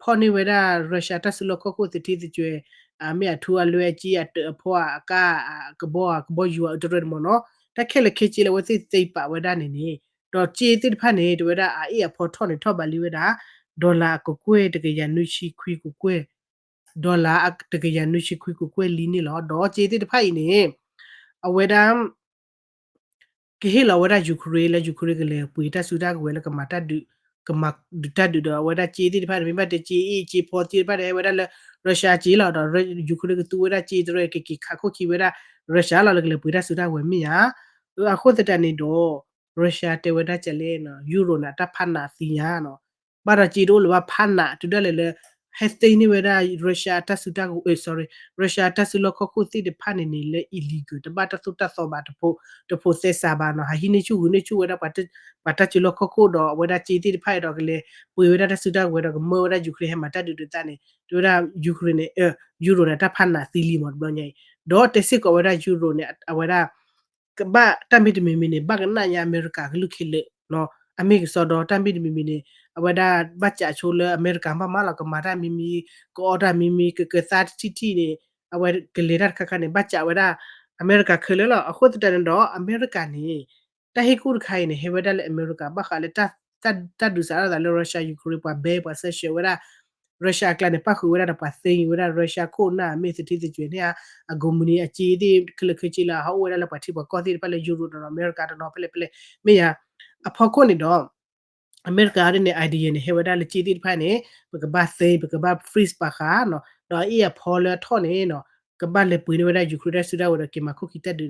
ဖီၣ်န့ၢ်ဝဲဒၣ် Russia တၢ်စုလီၢ်ခီၣ်ခိၣ်သထ့သကွဲၤ အမ့ၢ်အထူအလွဲၢ်အကၠ့အတၢးအဖီအကါ အကဘီ အကဘီယူၤအတရၢန့ၣ်မ့ၢ်နီၤ, တၢ်ခဲလၢာ်ခဲဆ့လၢအဝဲသ့ၣ်သ့ပာ်ဝဲဒၣ်န့ၣ်န့ၣ်, ဒီးကၠ့သ့ၣ်တဖၣ်န့ၣ် တဝဲဒၣ်အအ့ၣ်အဖီထီၣ်န့ၣ် ထီၣ်ဘးလံဝဲဒၣ် dollar အကကွဲၢ်တကယၤနွံဆံခွံကကွဲၢ်, dollar တကယၤနွံဆံခွံကကွဲၢ်လံန့ၣ်လီၤ. ဒီးကၠ့သ့ၣ်တဖၣ်အံၤန့ၣ် အဝဲဒၣ် ကဟ့ၣ်လီၤဝဲဒၣ် Ukraine လၢ Ukraine ကလဲၤပှ့ၤတၢ်စုတၢ်ကဝဲၤလၢကမၤတၢ်ဒုး, ကမၤဒုးတၢ်ဒုးဒီး အဝဲဒၣ်ကၠ့သ့ၣ်တဖၣ်န့ၣ် မ့ၢ်ဘၣ်တဲကၠ့အ့ၣ်ကၠ့ဖီသ့ၣ်တဖၣ်န့ၣ် ဟဲဝဲဒၣ်လၢ Russia ကၠ့လီၤ. ဒီး Ukraine ကသူဝဲဒၣ်ကၠ့တရၢ ကက့ၤခးခိၣ်ခံဝဲဒၣ် Russia လီၤ လၢကလဲၤပှ့ၤတၢ်စုတၢ်ကဝဲၤမ့ၢ်ဧါ. အဃိသတးန့ၣ်ဒီး Russia တဲဝဲဒၣ်ကလဲၣ် Euro န့ၣ် အတၢ်ဖးနးသံညါနီၤ, ဘၣ်ဒီးကၠ့တအိၣ်လၢၤဘၣ်ဖးနး တုၤဒၣ်လဲာ်လၢ ဟဲသ့န့ၢ်ဝဲဒၣ် Russia တၢ်စုတၢ်ကဝဲၤ sorry, Russia တၢ်စုလီၢ်ခီၣ်ခိၣ်သ့ၣ်တဖၣ်န့ၣ်န့ၣ် လၢ illegal တဘၣ်တၢ်သိၣ်တၢ်သီဘၣ် တဖိးသဲစးဘၣ်နီၤ, ဟးဟံးန့ၢ်ဆူၣ်ဂုာ်န့ၢ်ဆူၣ်ဝဲဒၣ် ပှၤတၢ်စုလီၢ်ခီၣ်ခိၣ်ဒီး အဝဲဒၣ်ကၠ့သ့ၣ်တဖၣ်အံၤဒီး ကလဲၤပှ့ၤဝဲဒၣ်တၢ်စုတၢ်ကဝဲၤဒီး ကမၢဝဲဒၣ် Ukraine ဟဲမၤတၢ်ဒုးဒုးသၣ်န့ၣ် တဲဝဲဒၣ် Ukraine န့ၣ် Euro န့ၣ် တၢ်ဖးနးသံလံမ့ၢ်တဘျီညါအံၤ, ဒီးတဲစ့ၢ်ကီးဝဲဒၣ် Euro န့ၣ် အဝဲဒၣ် ကဘၣ်တၢ်မ့တမံၤမံၤန့ၣ် ဘၣ်ကနၣ်ညါအမဲရကၤကလုၢ်ခဲလၢာ်နီၤ, အမ့ၢ်ကစီဒီးတၢ်မ့တမံၤမံၤန့ၣ် အဝဲဒၣ်ဘၣ်စးဆိလၢအမဲရကၤဘၣ်မးလီၤ, ကမၤတၢ်မံမံၤ ကအီၣ်တၢ်မံမံၤ ကကသါတထံၣ်ထံၣ်န့ၣ် အဝဲကလဲၤတၢ်တခါခါန့ၣ် ဘၣ်စးဝဲဒၣ် အမဲရကၤခဲလၢာ်လီၤ. အဃိသတးန့ၣ်ဒီး အမဲရကၤန့ၣ် တၢ်ဟ့ၣ်ကူၣ်တခါအံၤန့ၣ် ဟဲဝဲဒၣ်လၢအမဲရကၤ ဘၣ်ဃးလၢ တၢ်ဒုးစးထီၣ်သးလၢ Russia Ukraine ပှၤ ban ပှၤ sanction ဝဲဒၣ် Russia အကျါန့ၣ် ပၣ်ဃုာ်ဝဲဒၣ်ဒီးပှၤသ့ဝဲဒၣ် Russia ခိၣ်နၢ်မ့ၢ်သထ့သကွဲၤန့ၣ်ဧါ, အကိးမုၢ်နံၤအကၠ့သ့ၣ်ခဲလၢာ်ခဲဆ့လၢအဟးအိၣ်ဝဲဒၣ်လၢပှၤထံပှၤကီၢ်သ့ၣ်တဖၣ်လၢ Europe တနီၤ အမဲရကၤတနီၤဖဲလဲၣ်ဖဲလဲၣ် မ့ၢ်ဧါ. အဖီခိၣ်န့ၣ်ဒီး အမဲရကၤဒ်န့ၣ် idea န့ၣ် ဟဲဝဲဒၣ်လၢကၠ့သ့ၣ်တဖၣ်န့ၣ် ပကဘၣ်သ့ ပကဘၣ် freeze ပာ်ဃာ်နီၤ, ဒီးအအ့ၣ်အဖီလၢအထီၣ်န့ၣ်နီၤ ကဘၣ်လဲၤပှ့ၤန့ၢ်ဝဲဒၣ် Ukraine တၢ်စုတၢ်ကဝဲၤဒီးက့ၤမၤခိၣ်ခံတၢ်ဒုး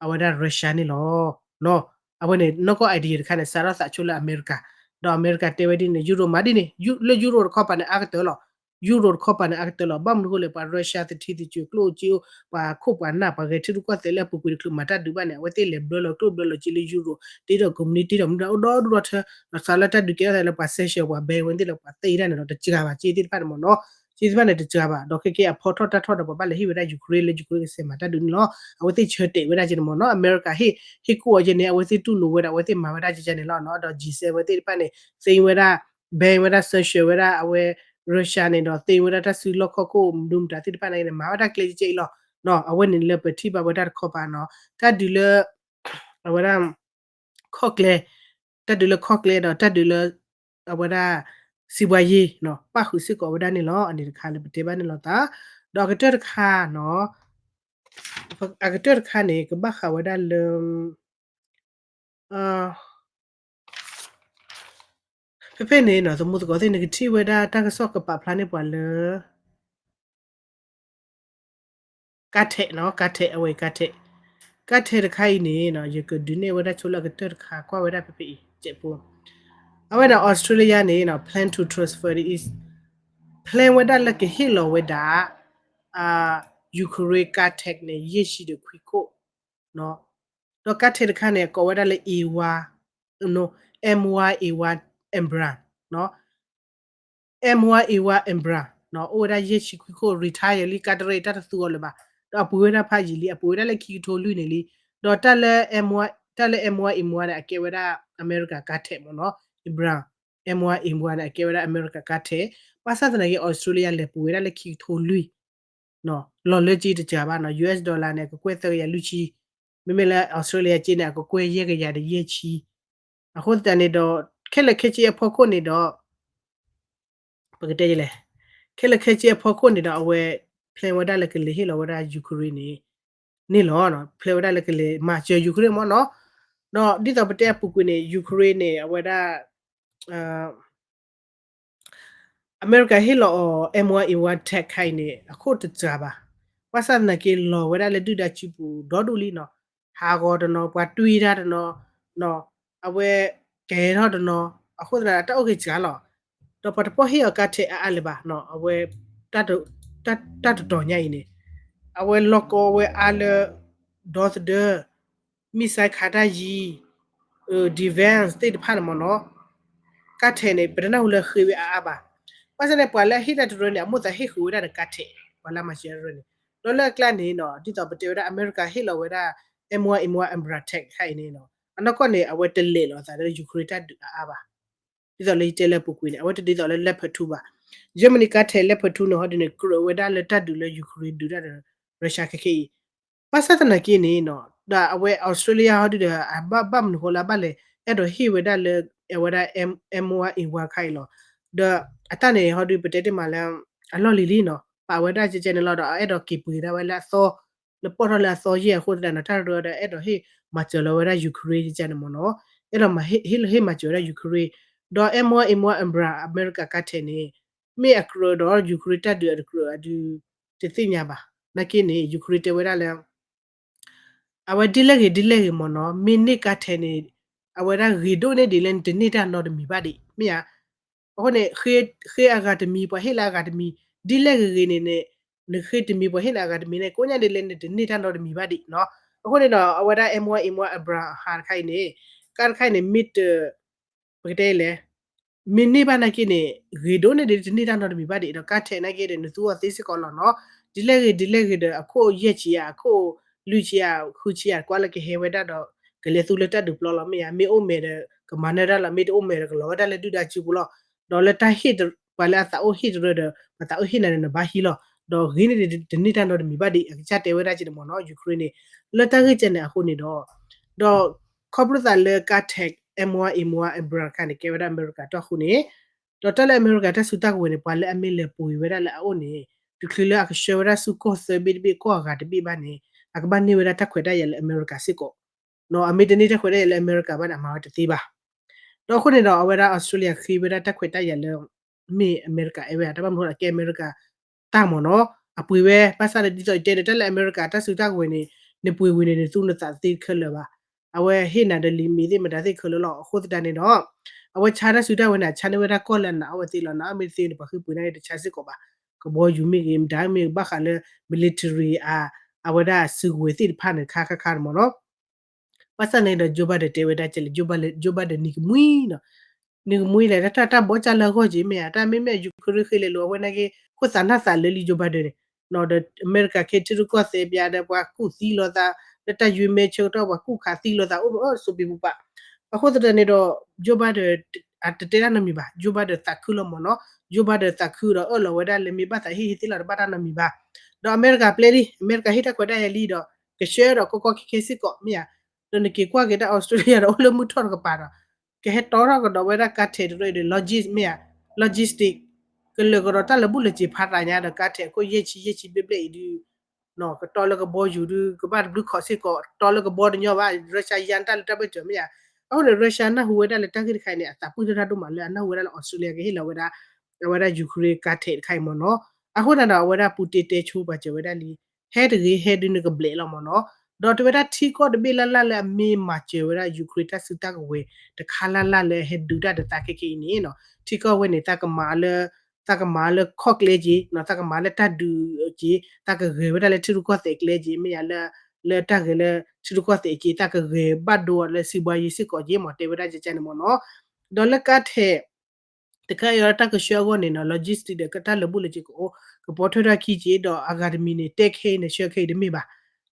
အဝဲဒၣ် Russia န့ၣ်လီၤ. အဝဲန့ၣ် နီၢ်ကီၢ် idea တခါန့ၣ် စးထီၣ်သးဆိလၢအမဲရကၤ, ဒီးအမဲရကၤတဲဝဲဒ်န့ၣ် Europe မၤဒ်န့ၣ် လၢ Europe တခီပၤန့ၣ်အါကတၢၢ်လီၤ. Europe တခီပၤန့ၣ်အါကတၢၢ်လီၤ. ဘၣ်မနုၤအဃိလဲၣ် ပှၤ Russia သထ့သကွဲၤ ကျိၣ်စ့အိၣ် ပှၤခိၣ်ပှၤနၢ် ပှၤဂဲၤထံရူၢ်ကီၢ်သဲးလၢအပူၤကွံာ်တချုးမၤတၢ်ဒုးဘၣ်န့ၣ် အဝဲသ့ၣ်လဲၤဘျၢလီၤကျိၣ်ဘျၢလီၤစ့လၢ Europe တ့ဒီးကိးမုၢ်နံၤ တ့ဒီးမနုၤအိၣ်ဒီဒူၣ်ဒီထၢ ဒီးစးလၢတၢ်ဒုးကဲထီၣ်သးလၢပှၤ sanction ပှၤ ban ဝဲသ့ၣ်လၢပှၤသ့ဒၣ်န့ၣ်ဒီး တစှၤဘၣ် ကၠ့သ့ၣ်တဖၣ်န့ၣ်မ့ၢ်နီၤ, ကၠ့သ့ၣ်တဖၣ်န့ၣ်တစှၤဘၣ် ဒီးခဲကဲအဖီထီၣ်တၢ်ထီၣ်ဒီးပှၤဘၣ်လဲၤဟ့ၣ်ဝဲဒၣ် Ukraine လၢ Ukraine ကစဲးမၤတၢ်ဒုးန့ၣ်လီၤ. အဝဲသ့ၣ်ဆၢတဲာ်ဝဲဒၣ်က့န့ၣ်မ့ၢ်နီၤ, အမဲရကၤဟ့ၣ် ဟ့ၣ်ကူၣ်အီၤက့န့ၣ် အဝဲသ့ၣ်တူၢ်လိာ်ဝဲဒၣ် အဝဲသ့ၣ်မၤဝဲဒၣ်ကကန့ၣ်လီၤနီၤ, ဒီး G seven သ့ၣ်တဖၣ်န့ၣ် သ့ဝဲဒၣ် ban ဝဲဒၣ် sanction ဝဲဒၣ် အဝဲ Russia န့ၣ်ဒီး သ့ဝဲဒၣ်တၢ်စုလီၢ်ခီၣ်ခိၣ်မနုၤမတၤသ့ၣ်တဖၣ်န့ၣ် မၤဝဲဒၣ်ကျဲကကဲအံၤလီၤ. အဝဲန့ၣ်လၢပထံၣ်ဘၣ်ဝဲဒၣ်တခီပၤနီၤ, တၢ်ဒုးလၢ အဝဲဒၣ် ခီၣ်ကျဲ, တၢ်ဒုးလၢခီၣ်ကျဲဒီးတၢ်ဒုးလၢ အဝဲဒၣ် စံးဘှါယ့ၤနီၤ ပၣ်ဃုာ်စ့ၢ်ကီးဝဲဒၣ်န့ၣ်လီၤ. အန့ၣ်တခါလၢပတဲဘၣ်န့ၣ်လီၤသး, ဒီးအကတၢၢ်တခါနီၤ, အကတၢၢ်တခါန့ၣ် ကဘၣ်ဃးဝဲဒၣ်လၢ ဖဲဖဲန့ၣ်နီၤ သမူသကိးသ့ၣ်န့ၣ် ကထံၣ်ဝဲဒၣ်တၢ်ကစီၣ်ကပာ်ဖျါန့ၢ်ပှၤလၢ ကါထဲးနီၤ, ကါထဲး အဝဲကါထဲး, ကါထဲးတခါအံၤန့ၣ်နီၤ ယကဒုးနဲၣ်ဝဲဒၣ်ဆိလၢအကတၢၢ်တခါ ကွၢ်ဝဲဒၣ်ဖဲဖဲအံၤ ကဲးဖိ, အဝဲန့ၣ် Australia န့ၣ်နီၤ plan to transfer is plan ဝဲဒၣ်လၢကဟ့ၣ်လီၤဝဲဒၣ် Ukraine ကါထဲးန့ၣ် ယဲၢ်ဆံဒီးခွံခိၣ် ဒီးကါထဲးတခါန့ၣ် အကိးဝဲဒၣ်လၢ A one, M one A one Abrams, M one A one Abrams အိၣ်ဝဲဒၣ်ယဲၢ်ဆံခွံခိၣ် retire လံ ကါတရံးတၢ်တသူအီၤလၢၤဘၣ်, ဒီးအပှ့ၤဝဲဒၣ်ဖးယံာ်လံ အပှ့ၤဝဲဒၣ်လၢခံကထိလွံၢ်န့ၣ်လံ, ဒီးတၢ်လၢ တၢ်လၢ M one A one န့ၣ် အကဲဝဲဒၣ် အမဲရကၤကါထဲးမ့ၢ်နီၤ Abrams, M one A one န့ၣ် အကဲဝဲဒၣ်အမဲရကၤကါထဲး, ဘၣ်ဆၣ်သနာ်က့ Australia လဲၤပှ့ၤဝဲဒၣ်လၢခံကထိလွံၢ် လီၤလၢက့တစှၤဘၣ်နီၤ US dollar န့ၣ် အကကွဲၢ်သၢကယၤလွံၢ်ဆံ, မ့မ့ၢ်လၢ Australia က့န့ၣ် အကကွဲၢ်ယဲၢ်ကယၤဒီးယဲၢ်ဆံ, အဃိသတးန့ၣ်ဒီး ခဲလၢာ်ခဲဆ့အဖီခိၣ်န့ၣ်ဒီး ပကတဲလဲၣ်, ခဲလၢာ်ခဲဆ့အဖီခိၣ်န့ၣ်ဒီး အဝဲ plan ဝဲဒၣ်လၢကလဲၤဟ့ၣ်လီၤဝဲဒၣ် Ukraine န့ၣ် န့ၣ်လီၤ, plan ဝဲဒၣ်လၢကလဲၤမၤစၢၤ Ukraine မ့ၢ်နီၤ, ဒီးဒ်သိးပတဲအပူၤကွံာ်န့ၣ် Ukraine န့ၣ် အဝဲဒၣ် အမဲရကၤဟ့ၣ်လီၤအီၤ M one A one tank ခါအံၤန့ၣ် အခိၣ်တစှၤဘၣ်, ဘၣ်ဆၣ်သနာ်က့လီၤဝဲဒၣ်လၢဒုၣ်ဒါစုပူၤဒီဒူၣ်လံနီၤ, ဟးဂီၤတနီၤ ပှၤတွံၢ်တၢ်တနီၤ, အဝဲကဲထီၣ်တနီၤ, အဃိသတးတၢ်အိၣ်က့ၤစှၤလီၤ, ဒီးပှၤတပိာ်ဟ့ၣ်အီၤကါထဲးအါအါလၢၤဘၣ်နီၤ, အဝဲ တၢ်တတီၤညါအံၤန့ၣ် အဝဲလီၢ်ကီဝဲအါလၢ ဒီသဒၢ missile ခးတၢ်ယံၤ defense သ့ၣ်တဖၣ်န့ၣ်မ့ၢ်နီၤ, ကါထဲးန့ၣ် ပတနၢ်ဟူလၢဃ့ဝဲအါအါဘၣ်, ဘၣ်ဆၣ်န့ၣ် ပှၤလၢအဟ့ၣ်တၢ်တရၢန့ၣ် အမိၣ်သးဟ့ၣ်ဃုာ်ဝဲဒၣ်ဒီးကါထဲး, ပှၤလၢမၤစၢၤတရၢန့ၣ်, ဒီးလၢအကျါန့ၣ်နီၤ ဒ်သိးပတဲဝဲဒၣ် အမဲရကၤဟ့ၣ်လီၤဝဲဒၣ် M one A one Abrams tank ခါအံၤန့ၣ်နီၤ, အနီၢ်ကီၢ်န့ၣ် အဝဲတလဲၤလီၤအသးလၢ Ukraine တၢ်ဒုးအါအါဘၣ် ဒ်သိးလၢယတဲလၢအပူၤကွံာ်န့ၣ် အဝဲတဒ်သိးလၢ Leopard two ဘၣ်. Germany ကါထဲး Leopard two န့ၣ် ဟီဒုန့ၣ် ကြၢးဝဲဒၣ်လၢတၢ်ဒုးလၢ Ukraine ဒုးတၢ်ဒီး Russia ခဲခဲအံၤ ဘၣ်ဆၣ်သနာ်က့န့ၣ် ဒီးအဝဲ Australia ဟီဒုဒီး အဘၣ်မနုၤဃိလၢအဘၣ်လဲၣ် အဲၣ်ဒိးဟ့ၣ်ဝဲဒၣ်လၢ အဝဲဒၣ် M one A one ခါအံၤလီၤ. ဒီးအတၢ်န့ၣ်ဟီဒု ပတဲတ့ၢ်မးလၢ အလီၢ်လံၤလံနီၤ ပာ်ဝဲဒၣ်ကဲကဲန့ၣ်လီၤ ဒီးအအဲၣ်ဒိးက့ၤပှ့ၤဒၣ်ဝဲလၢအသီ လၢပီၢ်ထီၣ်လၢအသီယဲၢ်အဃိသတးဒီး တၢ်တရၢဒီး အဲၣ်ဒိးဟ့ၣ်မၤစၢၤလီၤဝဲဒၣ် Ukraine ကဲကဲန့ၣ်မ့ၢ်နီၤ အဲၣ်ဒိးဟ့ၣ်မၤစၢၤဝဲဒၣ် Ukraine ဒီး M one A one Abrams အမဲရကၤကါထဲးန့ၣ် မ့ၢ်အကြၢးဒီး Ukraine တၢ်ဒုးအတကြၢးအဒု တသ့ၣ်ညါဘၣ်. နာ်က့န့ၣ် Ukraine တဲဝဲဒၣ်လၢ အဝဲဒ်လဲၣ်ဂ့ၤဒ်လဲၣ်ဂ့ၤမ့ၢ်နီၤ မ့ၢ်န့ၢ်ကါထဲးန့ၣ် အဝဲဒၣ်ဂ့ၤဒိၣ်န့ၢ်ဒံးလၢနတန့ၢ်တၢ်နီတမံၤဘၣ်ဒံး မ့ၢ်ဧါ. အဃိန့ၣ် ဃ့အဂၤတမံၤ ပှၤဟ့ၣ်လၢအဂၤတမံၤ ဒ်လဲၣ်ဂ့ၤဂ့ၤန့ၣ်န့ၣ် နဃ့တမံၤ ပှၤဟ့ၣ်နၤအဂၤတမံၤန့ၣ် ကိးညါဒ်လဲၣ်နတန့ၢ်တၢ်နီတမံၤဘၣ်ဒံးနီၤ. အဃိန့ၣ်ဒီး အဝဲဒၣ် M one A one Abrams ဟးတခါအံၤန့ၣ် ကါတခါအံၤန့ၣ် မ့ၢ်တ ပကတဲလဲၣ် မ့ၢ်န့ၢ်ဘၣ်နာ်က့န့ၣ် ဂ့ၤဒိၣ်န့ၢ်ဒံးတန့ၢ်တၢ်နီတမံၤဘၣ်ဒံး ဒီးကါထဲးနာ်က့ဒီး နသူအီၤသ့စ့ၢ်ကီးလီၤနီၤ. ဒ်လဲၣ်ဂ့ၤဒ်လဲၣ်ဂ့ၤဒီး အခိၣ်ယဲၢ်ဆံဧါ အခိၣ်လွံၢ်ဆံဧါ ဃုဆံဧါ ကွၢ်လၢကဟဲဝဲဒၣ်ဒီး ကလဲၤသူလၢတၢ်ဒုးပျီလီၤ မ့ၢ်ဧါ. မ့ၢ်အိၣ်မဲာ်ဒီး ကမၤနၢၤတၢ်လီၤ မ့ၢ်တအိၣ်မဲာ်ဒီး ကလီၤဝဲဒၣ်လၢဒုၣ်ဒါစုပူၤလီၤ. ဒီးလၢတၢ်ဟ့ၣ် ပှၤလၢအသးအိၣ်ဟ့ၣ်တရၢဒီး ပှၤသးအိၣ်ဟ့ၣ်နၤဒီးနဘါဟံးလီၤ. ဒီးဂ့ၤန့ၢ်ဒံးတန့ၢ်တၢ်နီတမံၤဘၣ်ဒံး အကစၢ်တဲဝဲဒၣ်ကဲန့ၣ်မ့ၢ်နီၤ Ukraine န့ၣ် လၢတၢ်ဂ့ၢ်ကဲန့ၣ်အဃိန့ၣ်ဒီး ဒီးခီဖျိသးလၢကါထဲး M one A one Abrams ခါန့ၣ် ကဲဝဲဒၣ်အမဲရကၤတၢ်ဃုန့ၣ် ဒီးတၢ်လၢအမဲရကၤတၢ်စုတၢ်ကဝဲၤန့ၣ် ပှၤလၢအမ့ၢ်လဲၤပှ့ၤဝဲဒၣ်လၢအအိၣ်န့ၣ် တချုးလၢအကဆှၢဝဲဒၣ်ဆူကီၢ်သၢဘ့ၣ်တဘ့ၣ် ကီၢ်အဂၤတဘ့ၣ်ဘၣ်န့ၣ် အကဘၣ်န့ၢ်ဝဲဒၣ်တၢ်ခွဲးတၢ်ယာ်လၢအမဲရကၤစ့ၢ်ကီး အမ့ၢ်တန့ၢ်တၢ်ခွဲးတၢ်ယာ်လၢအမဲရကၤဘၣ်န့ၣ် အမၤဝဲတသ့ဘၣ်. ဒီးအဃိန့ၣ်ဒီး အဝဲဒၣ် Australia ဃ့ဝဲဒၣ်တၢ်ခွဲးတၢ်ယာ်လၢ မ့ၢ်အမဲရကၤအဲၣ်ဝဲ တၢ်ဘၣ်မနုၤအဃိလၢအကဲအမဲရကၤတၢ်မ့ၢ်နီၤ အပှ့ၤဝဲ ဘၣ်ဆၣ်ဒီးဒ်သိးယတဲဒီး တၢ်လၢအမဲရကၤတၢ်စုတၢ်ကဝဲၤန့ၣ် နပှ့ၤဝံၤန့ၣ် နသူနသးသ့ခဲလၢာ်ဘၣ်. အဝဲဟ့ၣ်နၤဒီးလံာ်မ့ၢ်သ့ၣ်မတၤသ့ၣ်ခဲလၢာ်လီၤ. အဃိသတးန့ၣ်ဒီး အဝဲဆါတၢ်စုတၢ်ကဝဲၤန့ၣ် ဆါန့ၢ်ဝဲဒၣ်ကီၢ်လၢအနာ်အိၣ်ဝဲသ့လီၤ. နာ်အိၣ်မ့ၢ်သ့န့ၣ် ပှၤဃ့ပှ့ၤန့ၣ်တဆါစ့ၢ်ကီးဘၣ်. ကဘီယူၤမ့ၢ်ဂ့ၤ မတၤမ့ၢ်ဂ့ၤ ဘၣ်ဃးလၢ military အ အဝဲဒၣ်စုကဝဲၤသ့ၣ်တဖၣ်န့ၣ် ခါခါခါန့ၣ်မ့ၢ်နီၤ ဘၣ်ဆၣ်န့ၣ်ဒီး Joe Biden တဲဝဲဒၣ်ကဲလဲၣ် Joe Biden နံၤကမှံနီၤ နံၤကမှံလဲၣ် တၢ်တၢ်ဘီကၢ်လၢအဂီၢ်က့ၤမ့ၢ်ဧါ တၢ်မ့မ့ၢ် Ukraine ဃ့လဲၤလိာ်အဝဲနာ်က့ ခိၣ်သးနၢ်သးလၢလံ Joe Biden န့ၣ် ဒီးအမဲရကၤခ့ထံရူၢ်ကီၢ်သဲးပျါဒီး ပှၤကူၣ်သံလိာ်သး လၢတၢ်ယွံမဲာ်ဆၢကတီၢ် ပှၤကူၣ်ခးသံလိာ်သးအိၣ်အီၤ စိပံၤပူၤပာ် အဃိသတးန့ၣ်ဒီး Joe Biden အတတဲတၢ်နီတမံၤဘၣ် Joe Biden သးခုလီၤမ့ၢ်နီၤ Joe Biden သးခုဒီးအၢၣ်လီၤဝဲဒၣ်လၢမ့ၢ်ဘၣ်သးဟ့ၣ်ဟ့ၣ်သ့လီၤတဘၣ်တၢ်နီတမံၤဘၣ် ဒီးအမဲရကၤပျဲလံ အမဲရကၤဟ့ၣ်တၢ်ခွဲးတၢ်ယာ်လံဒီး ကဆှၢဒီးကီကီခဲခဲစ့ၢ်ကီးမ့ၢ်ဧါ ဒီးနက့ၤကွၢ်က့ၤတၢ် Australia ဒီးအိၣ်လၢမုၢ်ထီၣ်တကပၤဒီး ကဟဲတီထီၣ်ကဒီးဝဲဒၣ်ကါထဲးတရၢအံၤဒီး logistics မ့ၢ်ဧါ logistics ကလၢာ်ကဒီးတၢ်လၢာ်ဘူၣ်လၢာ်စ့ၤဖးသးညါဒီး ကါထဲးအခိၣ်ယဲၢ်ဆံယဲၢ်ဆံဘျဲၣ်ဘျဲၣ်အံၤဒုး ကတီလၢကဘီယူၤဒုး ကဘၣ်တဘျုးခီးစ့ၢ်ကီး တီလၢကဘီတညီဘၣ် Russia ယါတၢ်လၢတၢ်ဘၢၣ်စၢၤမ့ၢ်ဧါ အဃိန့ၣ် Russia နၢ်ဟူဝဲဒၣ်လၢတၢ်ဂ့ၢ်တခါအံၤန့ၣ် အသးပုၢ်တၢ်ဒိၣ်မးလၢအနၢ်ဟူဝဲဒၣ်လၢ Australia ကဟ့ၣ်လီၤဝဲဒၣ် အဝဲဒၣ် Ukraine ကါထဲးတခါအံၤမ့ၢ်နီၤ အဃိန့ၣ်ဒီး အဝဲဒၣ် Putin တဲဆိပာ်စၢၤဝဲဒၣ်လံ ဟဲတဂ့ၤ ဟဲဒုးနကဘျဲးလီၤမ့ၢ်နီၤ ဒီးတဲဝဲဒၣ်ထံကီၢ်တဘ့ၣ်လၢ်လၢ်လၢအမ့ၢ်မၤစၢၤဝဲဒၣ် Ukraine တၢ်စုတၢ်ကဝဲၤ တခါလၢ်လၢ်လၢအဟဲဒုးတၢ်ဒီးသးခဲခဲအံၤန့ၣ်နီၤ ထံကီၢ်ဝဲန့ၣ် သးကမၤလၢ သးကမၤလၢခီၣ်ကျဲက့ၤ သးကမၤလၢတၢ်ဒုးက့ၤ သးကဂဲၤဝဲဒၣ်လၢထံရူၢ်ကီၢ်သဲးကျဲက့ၤ မ့ၢ်ယါလၢ လၢတၢ်ဂဲၤလၢထံရူၢ်ကီၢ်သဲးက့ၤ သးကဂဲၤဘၣ်ဒိလၢစံးဘှါယံၤစ့ၢ်ကီးက့ၤ မ့ၢ်တဲဝဲဒၣ်ကကန့ၣ်မ့ၢ်နီၤ ဒီးလၢကါထဲး တခါအံၤတၢ်ကဆှၢအဂီၢ်န့ၣ်နီၤ logistic ဒီးတၢ်လၢာ်ဘူၣ်လၢာ်စ့ၤကအိၣ် ကပိာ်ထွဲထီၣ်ခံက့ၤ ဒီးအဂၤတမံၤန့ၣ် တဲခဲအံၤန့ၣ် ဆှၢခဲအံၤတမ့ၢ်ဘၣ်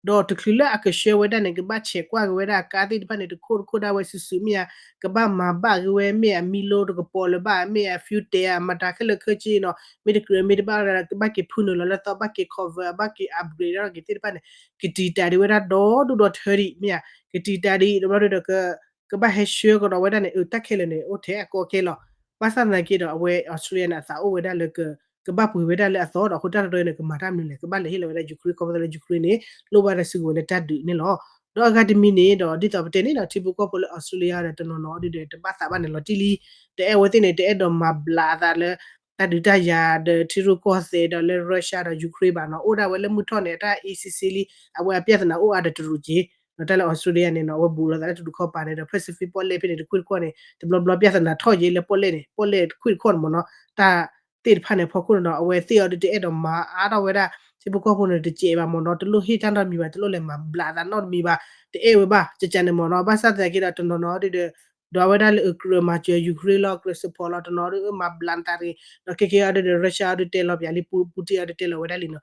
ဒီးတချုးလၢအကဆှၢဝဲဒၣ်န့ၣ် ကဘၣ်ဆဲးကွၢ်က့ၤဝဲဒၣ်အကါသ့ၣ်တဖၣ်န့ၣ် တခိၣ်တခိၣ်ဒၣ်ဝဲစုာ်စုာ်မ့ၢ်ဧါ ကဘၣ်မၤဘၣ်က့ၤဝဲမ့ၢ်ဧါ မံလိတကပီၤလၢၤဘၣ် မ့ၢ်ဧါ fuel တဲဧါ မတၤခဲလၢာ်ခဲဆ့နီၤ မ့ၢ်တကြၢးမ့ၢ်တဘၣ် ကဘၣ်က့ၤဖုနုာ်လီၤလၢသီ ဘၣ်က့ၤ cover ဘၣ်က့ၤ upgrade ထီၣ်က့ၤသ့ၣ်တဖၣ်န့ၣ် ကတံာ်တာ်ဒံးဝဲဒၣ်ဒီဒူၣ်ဒီထၢဒံး မ့ၢ်ဧါ ကတံာ်တာ်ဒံး ဒီးဘျီဒီး ကဘၣ်ဟဲဆှၢကဒီးဝဲဒၣ်န့ၣ် အတၢ်ခဲလၢာ်န့ၣ် အိၣ်ထဲအကီအခဲလီၤ ဘၣ်ဆၣ်သနာ်က့ဒီး အဝဲ Australia န့ၣ် အသးအိၣ်ဝဲဒၣ်လၢ ကဘၣ်ပှ့ၤဝဲဒၣ်လၢအသီဒီး အဃိတၢ်တရၢန့ၣ် ကမၤတၢ်မနုၤလဲၣ် ကဘၣ်လဲၤဟ့ၣ်လီၤဝဲဒၣ် Ukraine ခီဖျိလၢ Ukraine န့ၣ် လိၣ်ဘၣ်တၢ်စုကဝဲၤလၢတၢ်ဒုးန့ၣ်လီၤ. ဒီးအဂၤတမံၤန့ၣ်ဒီး ဒ်သိးပတဲန့ၣ်ဒီး ထံဖိကီၢ်ဖိလၢ Australia ဒီးတနီၤနီၤဒ်ဒီး တဘၣ်သးဘၣ်န့ၣ်လီၤတံၢ်လံ တအဲၣ်ဝဲသ့ၣ်န့ၣ် တအဲၣ်ဒိးမၤဘျးအသးလၢ တၢ်ဒုးတၢ်ယၤဒီးထံရူၢ်ကီၢ်သဲးဒီးလၢ Russia ဒီး Ukraine ဘၣ်နီၤ အိၣ်ဒၣ်ဝဲလၢမုၢ်ထီၣ်န့ၣ် အတၢ်အ့စ့စ့လံ အဝဲအပြဿနာအိၣ်အါဒီးတရူးက့ၤ ဒီးတၢ်လၢ Australia န့ၣ်နီၤ အဝဲဘူးလိာ်သးလၢတဒူၣ်ခီပၤန့ၣ်ဒီး Pacific ပီၣ်လဲၣ်ဖဲန့ၣ် တခွံၣ်တခီၣ်န့ၣ် တဘျီဘျီပြဿနာထီၣ်က့ၤလၢပီၣ်လဲၣ်န့ၣ် ပီၣ်လဲၣ်တခွံၣ်တခီၣ်န့ၣ်မ့ၢ်နီၤ တၢ်သ့ၣ်တဖၣ်န့ၣ် ဖီခိၣ်န့ၣ်နီၤ အဝဲသ့ၣ်အီၤဒုးတအဲၣ်ဒိးမၤအါထီၣ်ဝဲဒၣ် ထံဖိကီၢ်ဖိန့ၣ်တစဲးဘၣ်မ့ၢ်နီၤ တလိၣ်ဟ့ၣ်တၢ်နီတမံၤဘၣ် တလိၣ်လဲၤမၤဘျးသးနီတမံၤဘၣ် တအဲၣ်ဝဲဘၣ် ကကန့ၣ်မ့ၢ်နီၤ ဘၣ်ဆၣ်သနာ်က့ဒီး တနီၤနီၤဒ်ဒီး ဒီးအဝဲဒၣ်လၢအကြၢးမၤစၢၤ Ukraine လီၤ ကြၢး support လီၤ တနီၤဒုးမၤဘျးနသးတဂ့ၤ ဒီးခဲက့ၤအီၤဒုးဒီး Russia အီၤဒုးတဲလီၤပျးလံ Putin အီၤဒုးတဲလီၤဝဲဒၣ်လံနီၤ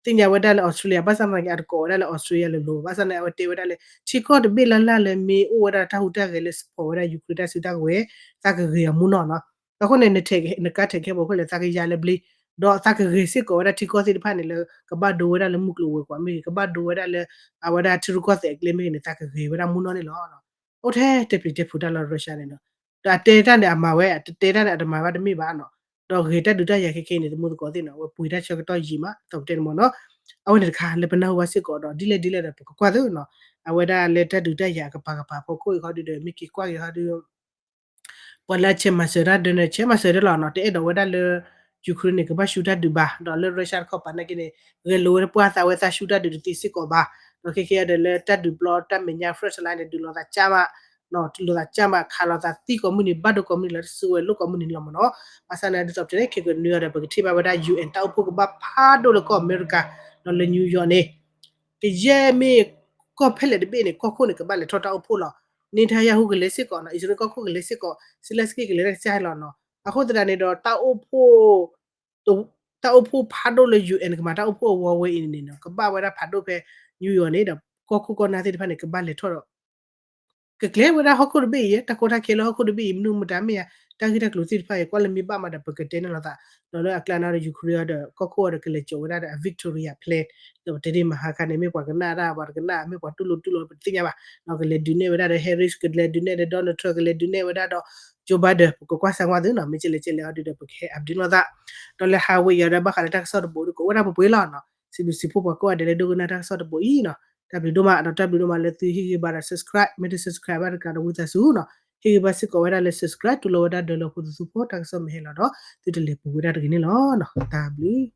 သ့ၣ်ညါဝဲဒၣ်လၢ Australia ဘၣ်ဆၣ်သနာ်က့ အတကိးဝဲဒၣ်လၢ Australia လိၤလိၤ ဘၣ်ဆၣ်န့ၣ် အဝဲတဲဝဲဒၣ်လၢ ထံကီၢ်တဘ့ၣ်လၢ်လၢ်လၢမ့ၢ်အိၣ်ဝဲဒၣ်တၢ်ဟူးတၢ်ဂဲၤလၢ support ဝဲဒၣ် Ukraine တၢ်စုတၢ်ကဝဲၤ သးကဂ့ၤအီၤမူနီၢ်နီၤ အဃိန့ၣ် နကါထဲးခဲပူၤဖဲလဲၣ် သးကယၤလၢဘျ့, ဒီးသးကဂ့ၤစ့ၢ်ကီးဝဲဒၣ်ထံကီၢ်သ့ၣ်တဖၣ်န့ၣ်လၢ ကဘၣ်ဒိဝဲဒၣ်လၢမုၢ်ကျိၤဝဲၤကွာ်မ့ၢ်ဂ့ၤ, ကဘၣ်ဒိဝဲဒၣ်လၢ အဝဲဒၣ်ထံရူၢ်ကီၢ်သဲးအကျဲမ့ၢ်ဂ့ၤန့ၣ် သးကဂ့ၤဝဲဒၣ်မူနီၢ်န့ၣ်လီၤ. အိၣ်ထဲတဲပျံၤတဲဖုးတၢ်လီၤ Russia န့ၣ်နီၤ, ဒီးအတဲတၢ်န့ၣ်အမၤဝဲ အတတဲတၢ်န့ၣ်အတမၤဘၣ်တမ့ၢ်ဘၣ်နီၤ, ဒီးဂ့ၤတၢ်ဒုးတၢ်ယၤခဲခဲအံၤန့ၣ် တမူသကိးသ့ၣ်နီၤ အဝဲပှ့ၤတၢ်ဆၢကတီၢ်ယံာ်မး သီကတဲန့ၣ်မ့ၢ်နီၤ, အဝဲန့ၣ်တခါလၢပနၢ်ဟူဘၣ်စ့ၢ်ကီးဒီး ဒ်လဲၣ်ဒ်လဲၣ်ဒီး ပကကွၢ်သုနီၤ, အဝဲဒၣ်လၢတၢ်ဒုးတၢ်ယၤအကပၤကပၤဖီခိၣ်အံၤခီဒုဒီး မ့ၢ်က့ၤကွၢ်က့ၤခီဒု ပှၤလၢအဆဲးမၤစၢၤတၢ်ဒုးန့ၣ် ဆဲးမၤစၢၤတၢ်လီၤနီၤ, တအဲၣ်ဒိးဝဲဒၣ်လၢ Ukraine န့ၣ် ကဘၣ်ဆူတၢ်ဒုးဘၣ်, ဒီးလၢ Russia တခီပၤနာ်က့န့ၣ် ဂဲၤလိာ်ဝဲပှၤသးဝဲသးဆူတၢ်ဒုးတသ့စ့ၢ်ကီးဘၣ်, ဒီးခဲခဲအံၤဒီးလၢတၢ်ဒုးပျီတၢ်မဲာ်ညါ front line န့ၣ် ဒုးလိာ်သးကၢ်မး, လိာ်သးကၢ်မး ခးလိာ်သးသံကိးမုၢ်နံၤ ဘၣ်ဒိကိးမုၢ်နံၤလီၤ တစုဝဲၤလိာ်ကိးမုၢ်နံၤလီၤမ့ၢ်နီၤ, ဘၣ်ဆၣ်န့ၣ်ဒ်သိးပတဲန့ၣ် ခဲကနွံအံၤဒီး ပကထံၣ်ဘၣ်ဝဲဒၣ် ယူၢ်အ့ၣ် တၢ်အိၣ်ဖှိၣ်ကဘၣ်ဖးဒိၣ်လၢကီၢ်အမဲရကၤ, ဒီးလၢ New York န့ၣ် ကယဲၢ်မ့ၢ်ကီၢ်ဖဲလဲၣ်တဘ့ၣ်န့ၣ် ကီၢ်ခိၣ်န့ၣ် ကဘၣ်လဲၤထီၣ်တၢ်အိၣ်ဖှိၣ်လီၤ. Netanyahu ကလဲၤစ့ၢ်ကီးနီၤ, အံၣ်စရ့လးကီၢ်ခိၣ်ကလဲၤစ့ၢ်ကီး, Zelenskyy ကလဲၤတၢ်ကစၢ်ဟဲလီၤနီၤ. အဃိသတးန့ၣ်ဒီး တၢ်အိၣ်ဖှိၣ် တၢ်အိၣ်ဖှိၣ်ဖးဒိၣ်လၢ ယူၢ်အ့ၣ် ကမၤတၢ်အိၣ်ဖှိၣ်အဝဲအံၤန့ၣ်နီၤ ကဘၣ်ဝဲဒၣ်ဖးဒိၣ်ဖဲ New York န့ၣ်ဒီး ကီၢ်ခိၣ်ကီၢ်နၢ်သ့ၣ်တဖၣ်န့ၣ် ကဘၣ်လဲၤထီၣ်ဒီး ကကျဲၤဝဲဒၣ်ဟီၣ်ခိၣ်တဘ့ၣ်အံၤ တၢ်ကီတၢ်ခဲလၢဟီၣ်ခိၣ်တဘ့ၣ်အံၤ မနုၤမတၤမ့ၢ်ဧါ, တၢ်ဂ့ၢ်တၢ်ကျိၤသ့ၣ်တဖၣ်အံၤ ကွၢ်လၢမ့ၢ်ဘၣ်မးဒီး ပကတဲန့ၣ်လိာ်သး, ဒီးလၢအကျါန့ၣ်ဒီး Ukraine ဒီး ကီၢ်ခိၣ်အံၤဒီး ကလဲၤစိာ်ဝဲဒၣ်ဒီးအ victory plan ဒီးပတဲဒ်မဟါခါန့ၣ် မ့ၢ်ပှၤကနၣ်တၢ် ပှၤတကနၣ် မ့ၢ်ပှၤတူၢ်လိာ်တူၢ်လိာ် ပတသ့ၣ်ညါဘၣ်, ကလဲၤဒုးနဲၣ်ဝဲဒၣ်ဒီး Harris ကလဲၤဒုးနဲၣ်ဒီး Donald Trump ကလဲၤဒုးနဲၣ်ဝဲဒၣ်ဒီး Joe Biden ပကကွၢ်စၢၤကွၢ်သုနီၤ, မ့ၢ်ကလဲၤကလဲၤအီၤဒုးဒီး ပကဟဲ update လိာ်သး, ဒီးလၢဟးဝ့ၤအံၤဒီး ဘၣ်ဃးလၢတၢ်ကစီၣ်တဘိးဒီး ကအိၣ်ဝဲဒၣ်ပှဲၤပှဲၤလီၤနီၤ, စံးဘျုးစံးဖှိၣ်ပှၤကိးဂၤဒဲးလၢဒိကနၣ်တၢ်ကစီၣ်တဘိးအံၤနီၤ, တၢ်ဘျုးဒိၣ်မး ဒီးတၢ်ဘျုးဒိၣ်မးလၢသုဟ့ၣ်ဂံၢ်ဘါဒီး subscribe မ့ၢ်တ subscribe ဘၣ်တကးဒီးဝံသးစူၤနီၤ, ဟ့ၣ်ဂံၢ်ဘါစ့ၢ်ကီးဝဲဒၣ်လၢ subscribe တူၢ်လိာ်ဝဲဒၣ်ဒီးလၢဖိသသူဖိ တၢ်ကစီၣ်မ့ၢ်ဟဲလီၤဒီး သုတလဲၤပူၤဝဲဒၣ်တဂ့ၤန့ၣ်လီၤ. တၢ်ဘျုး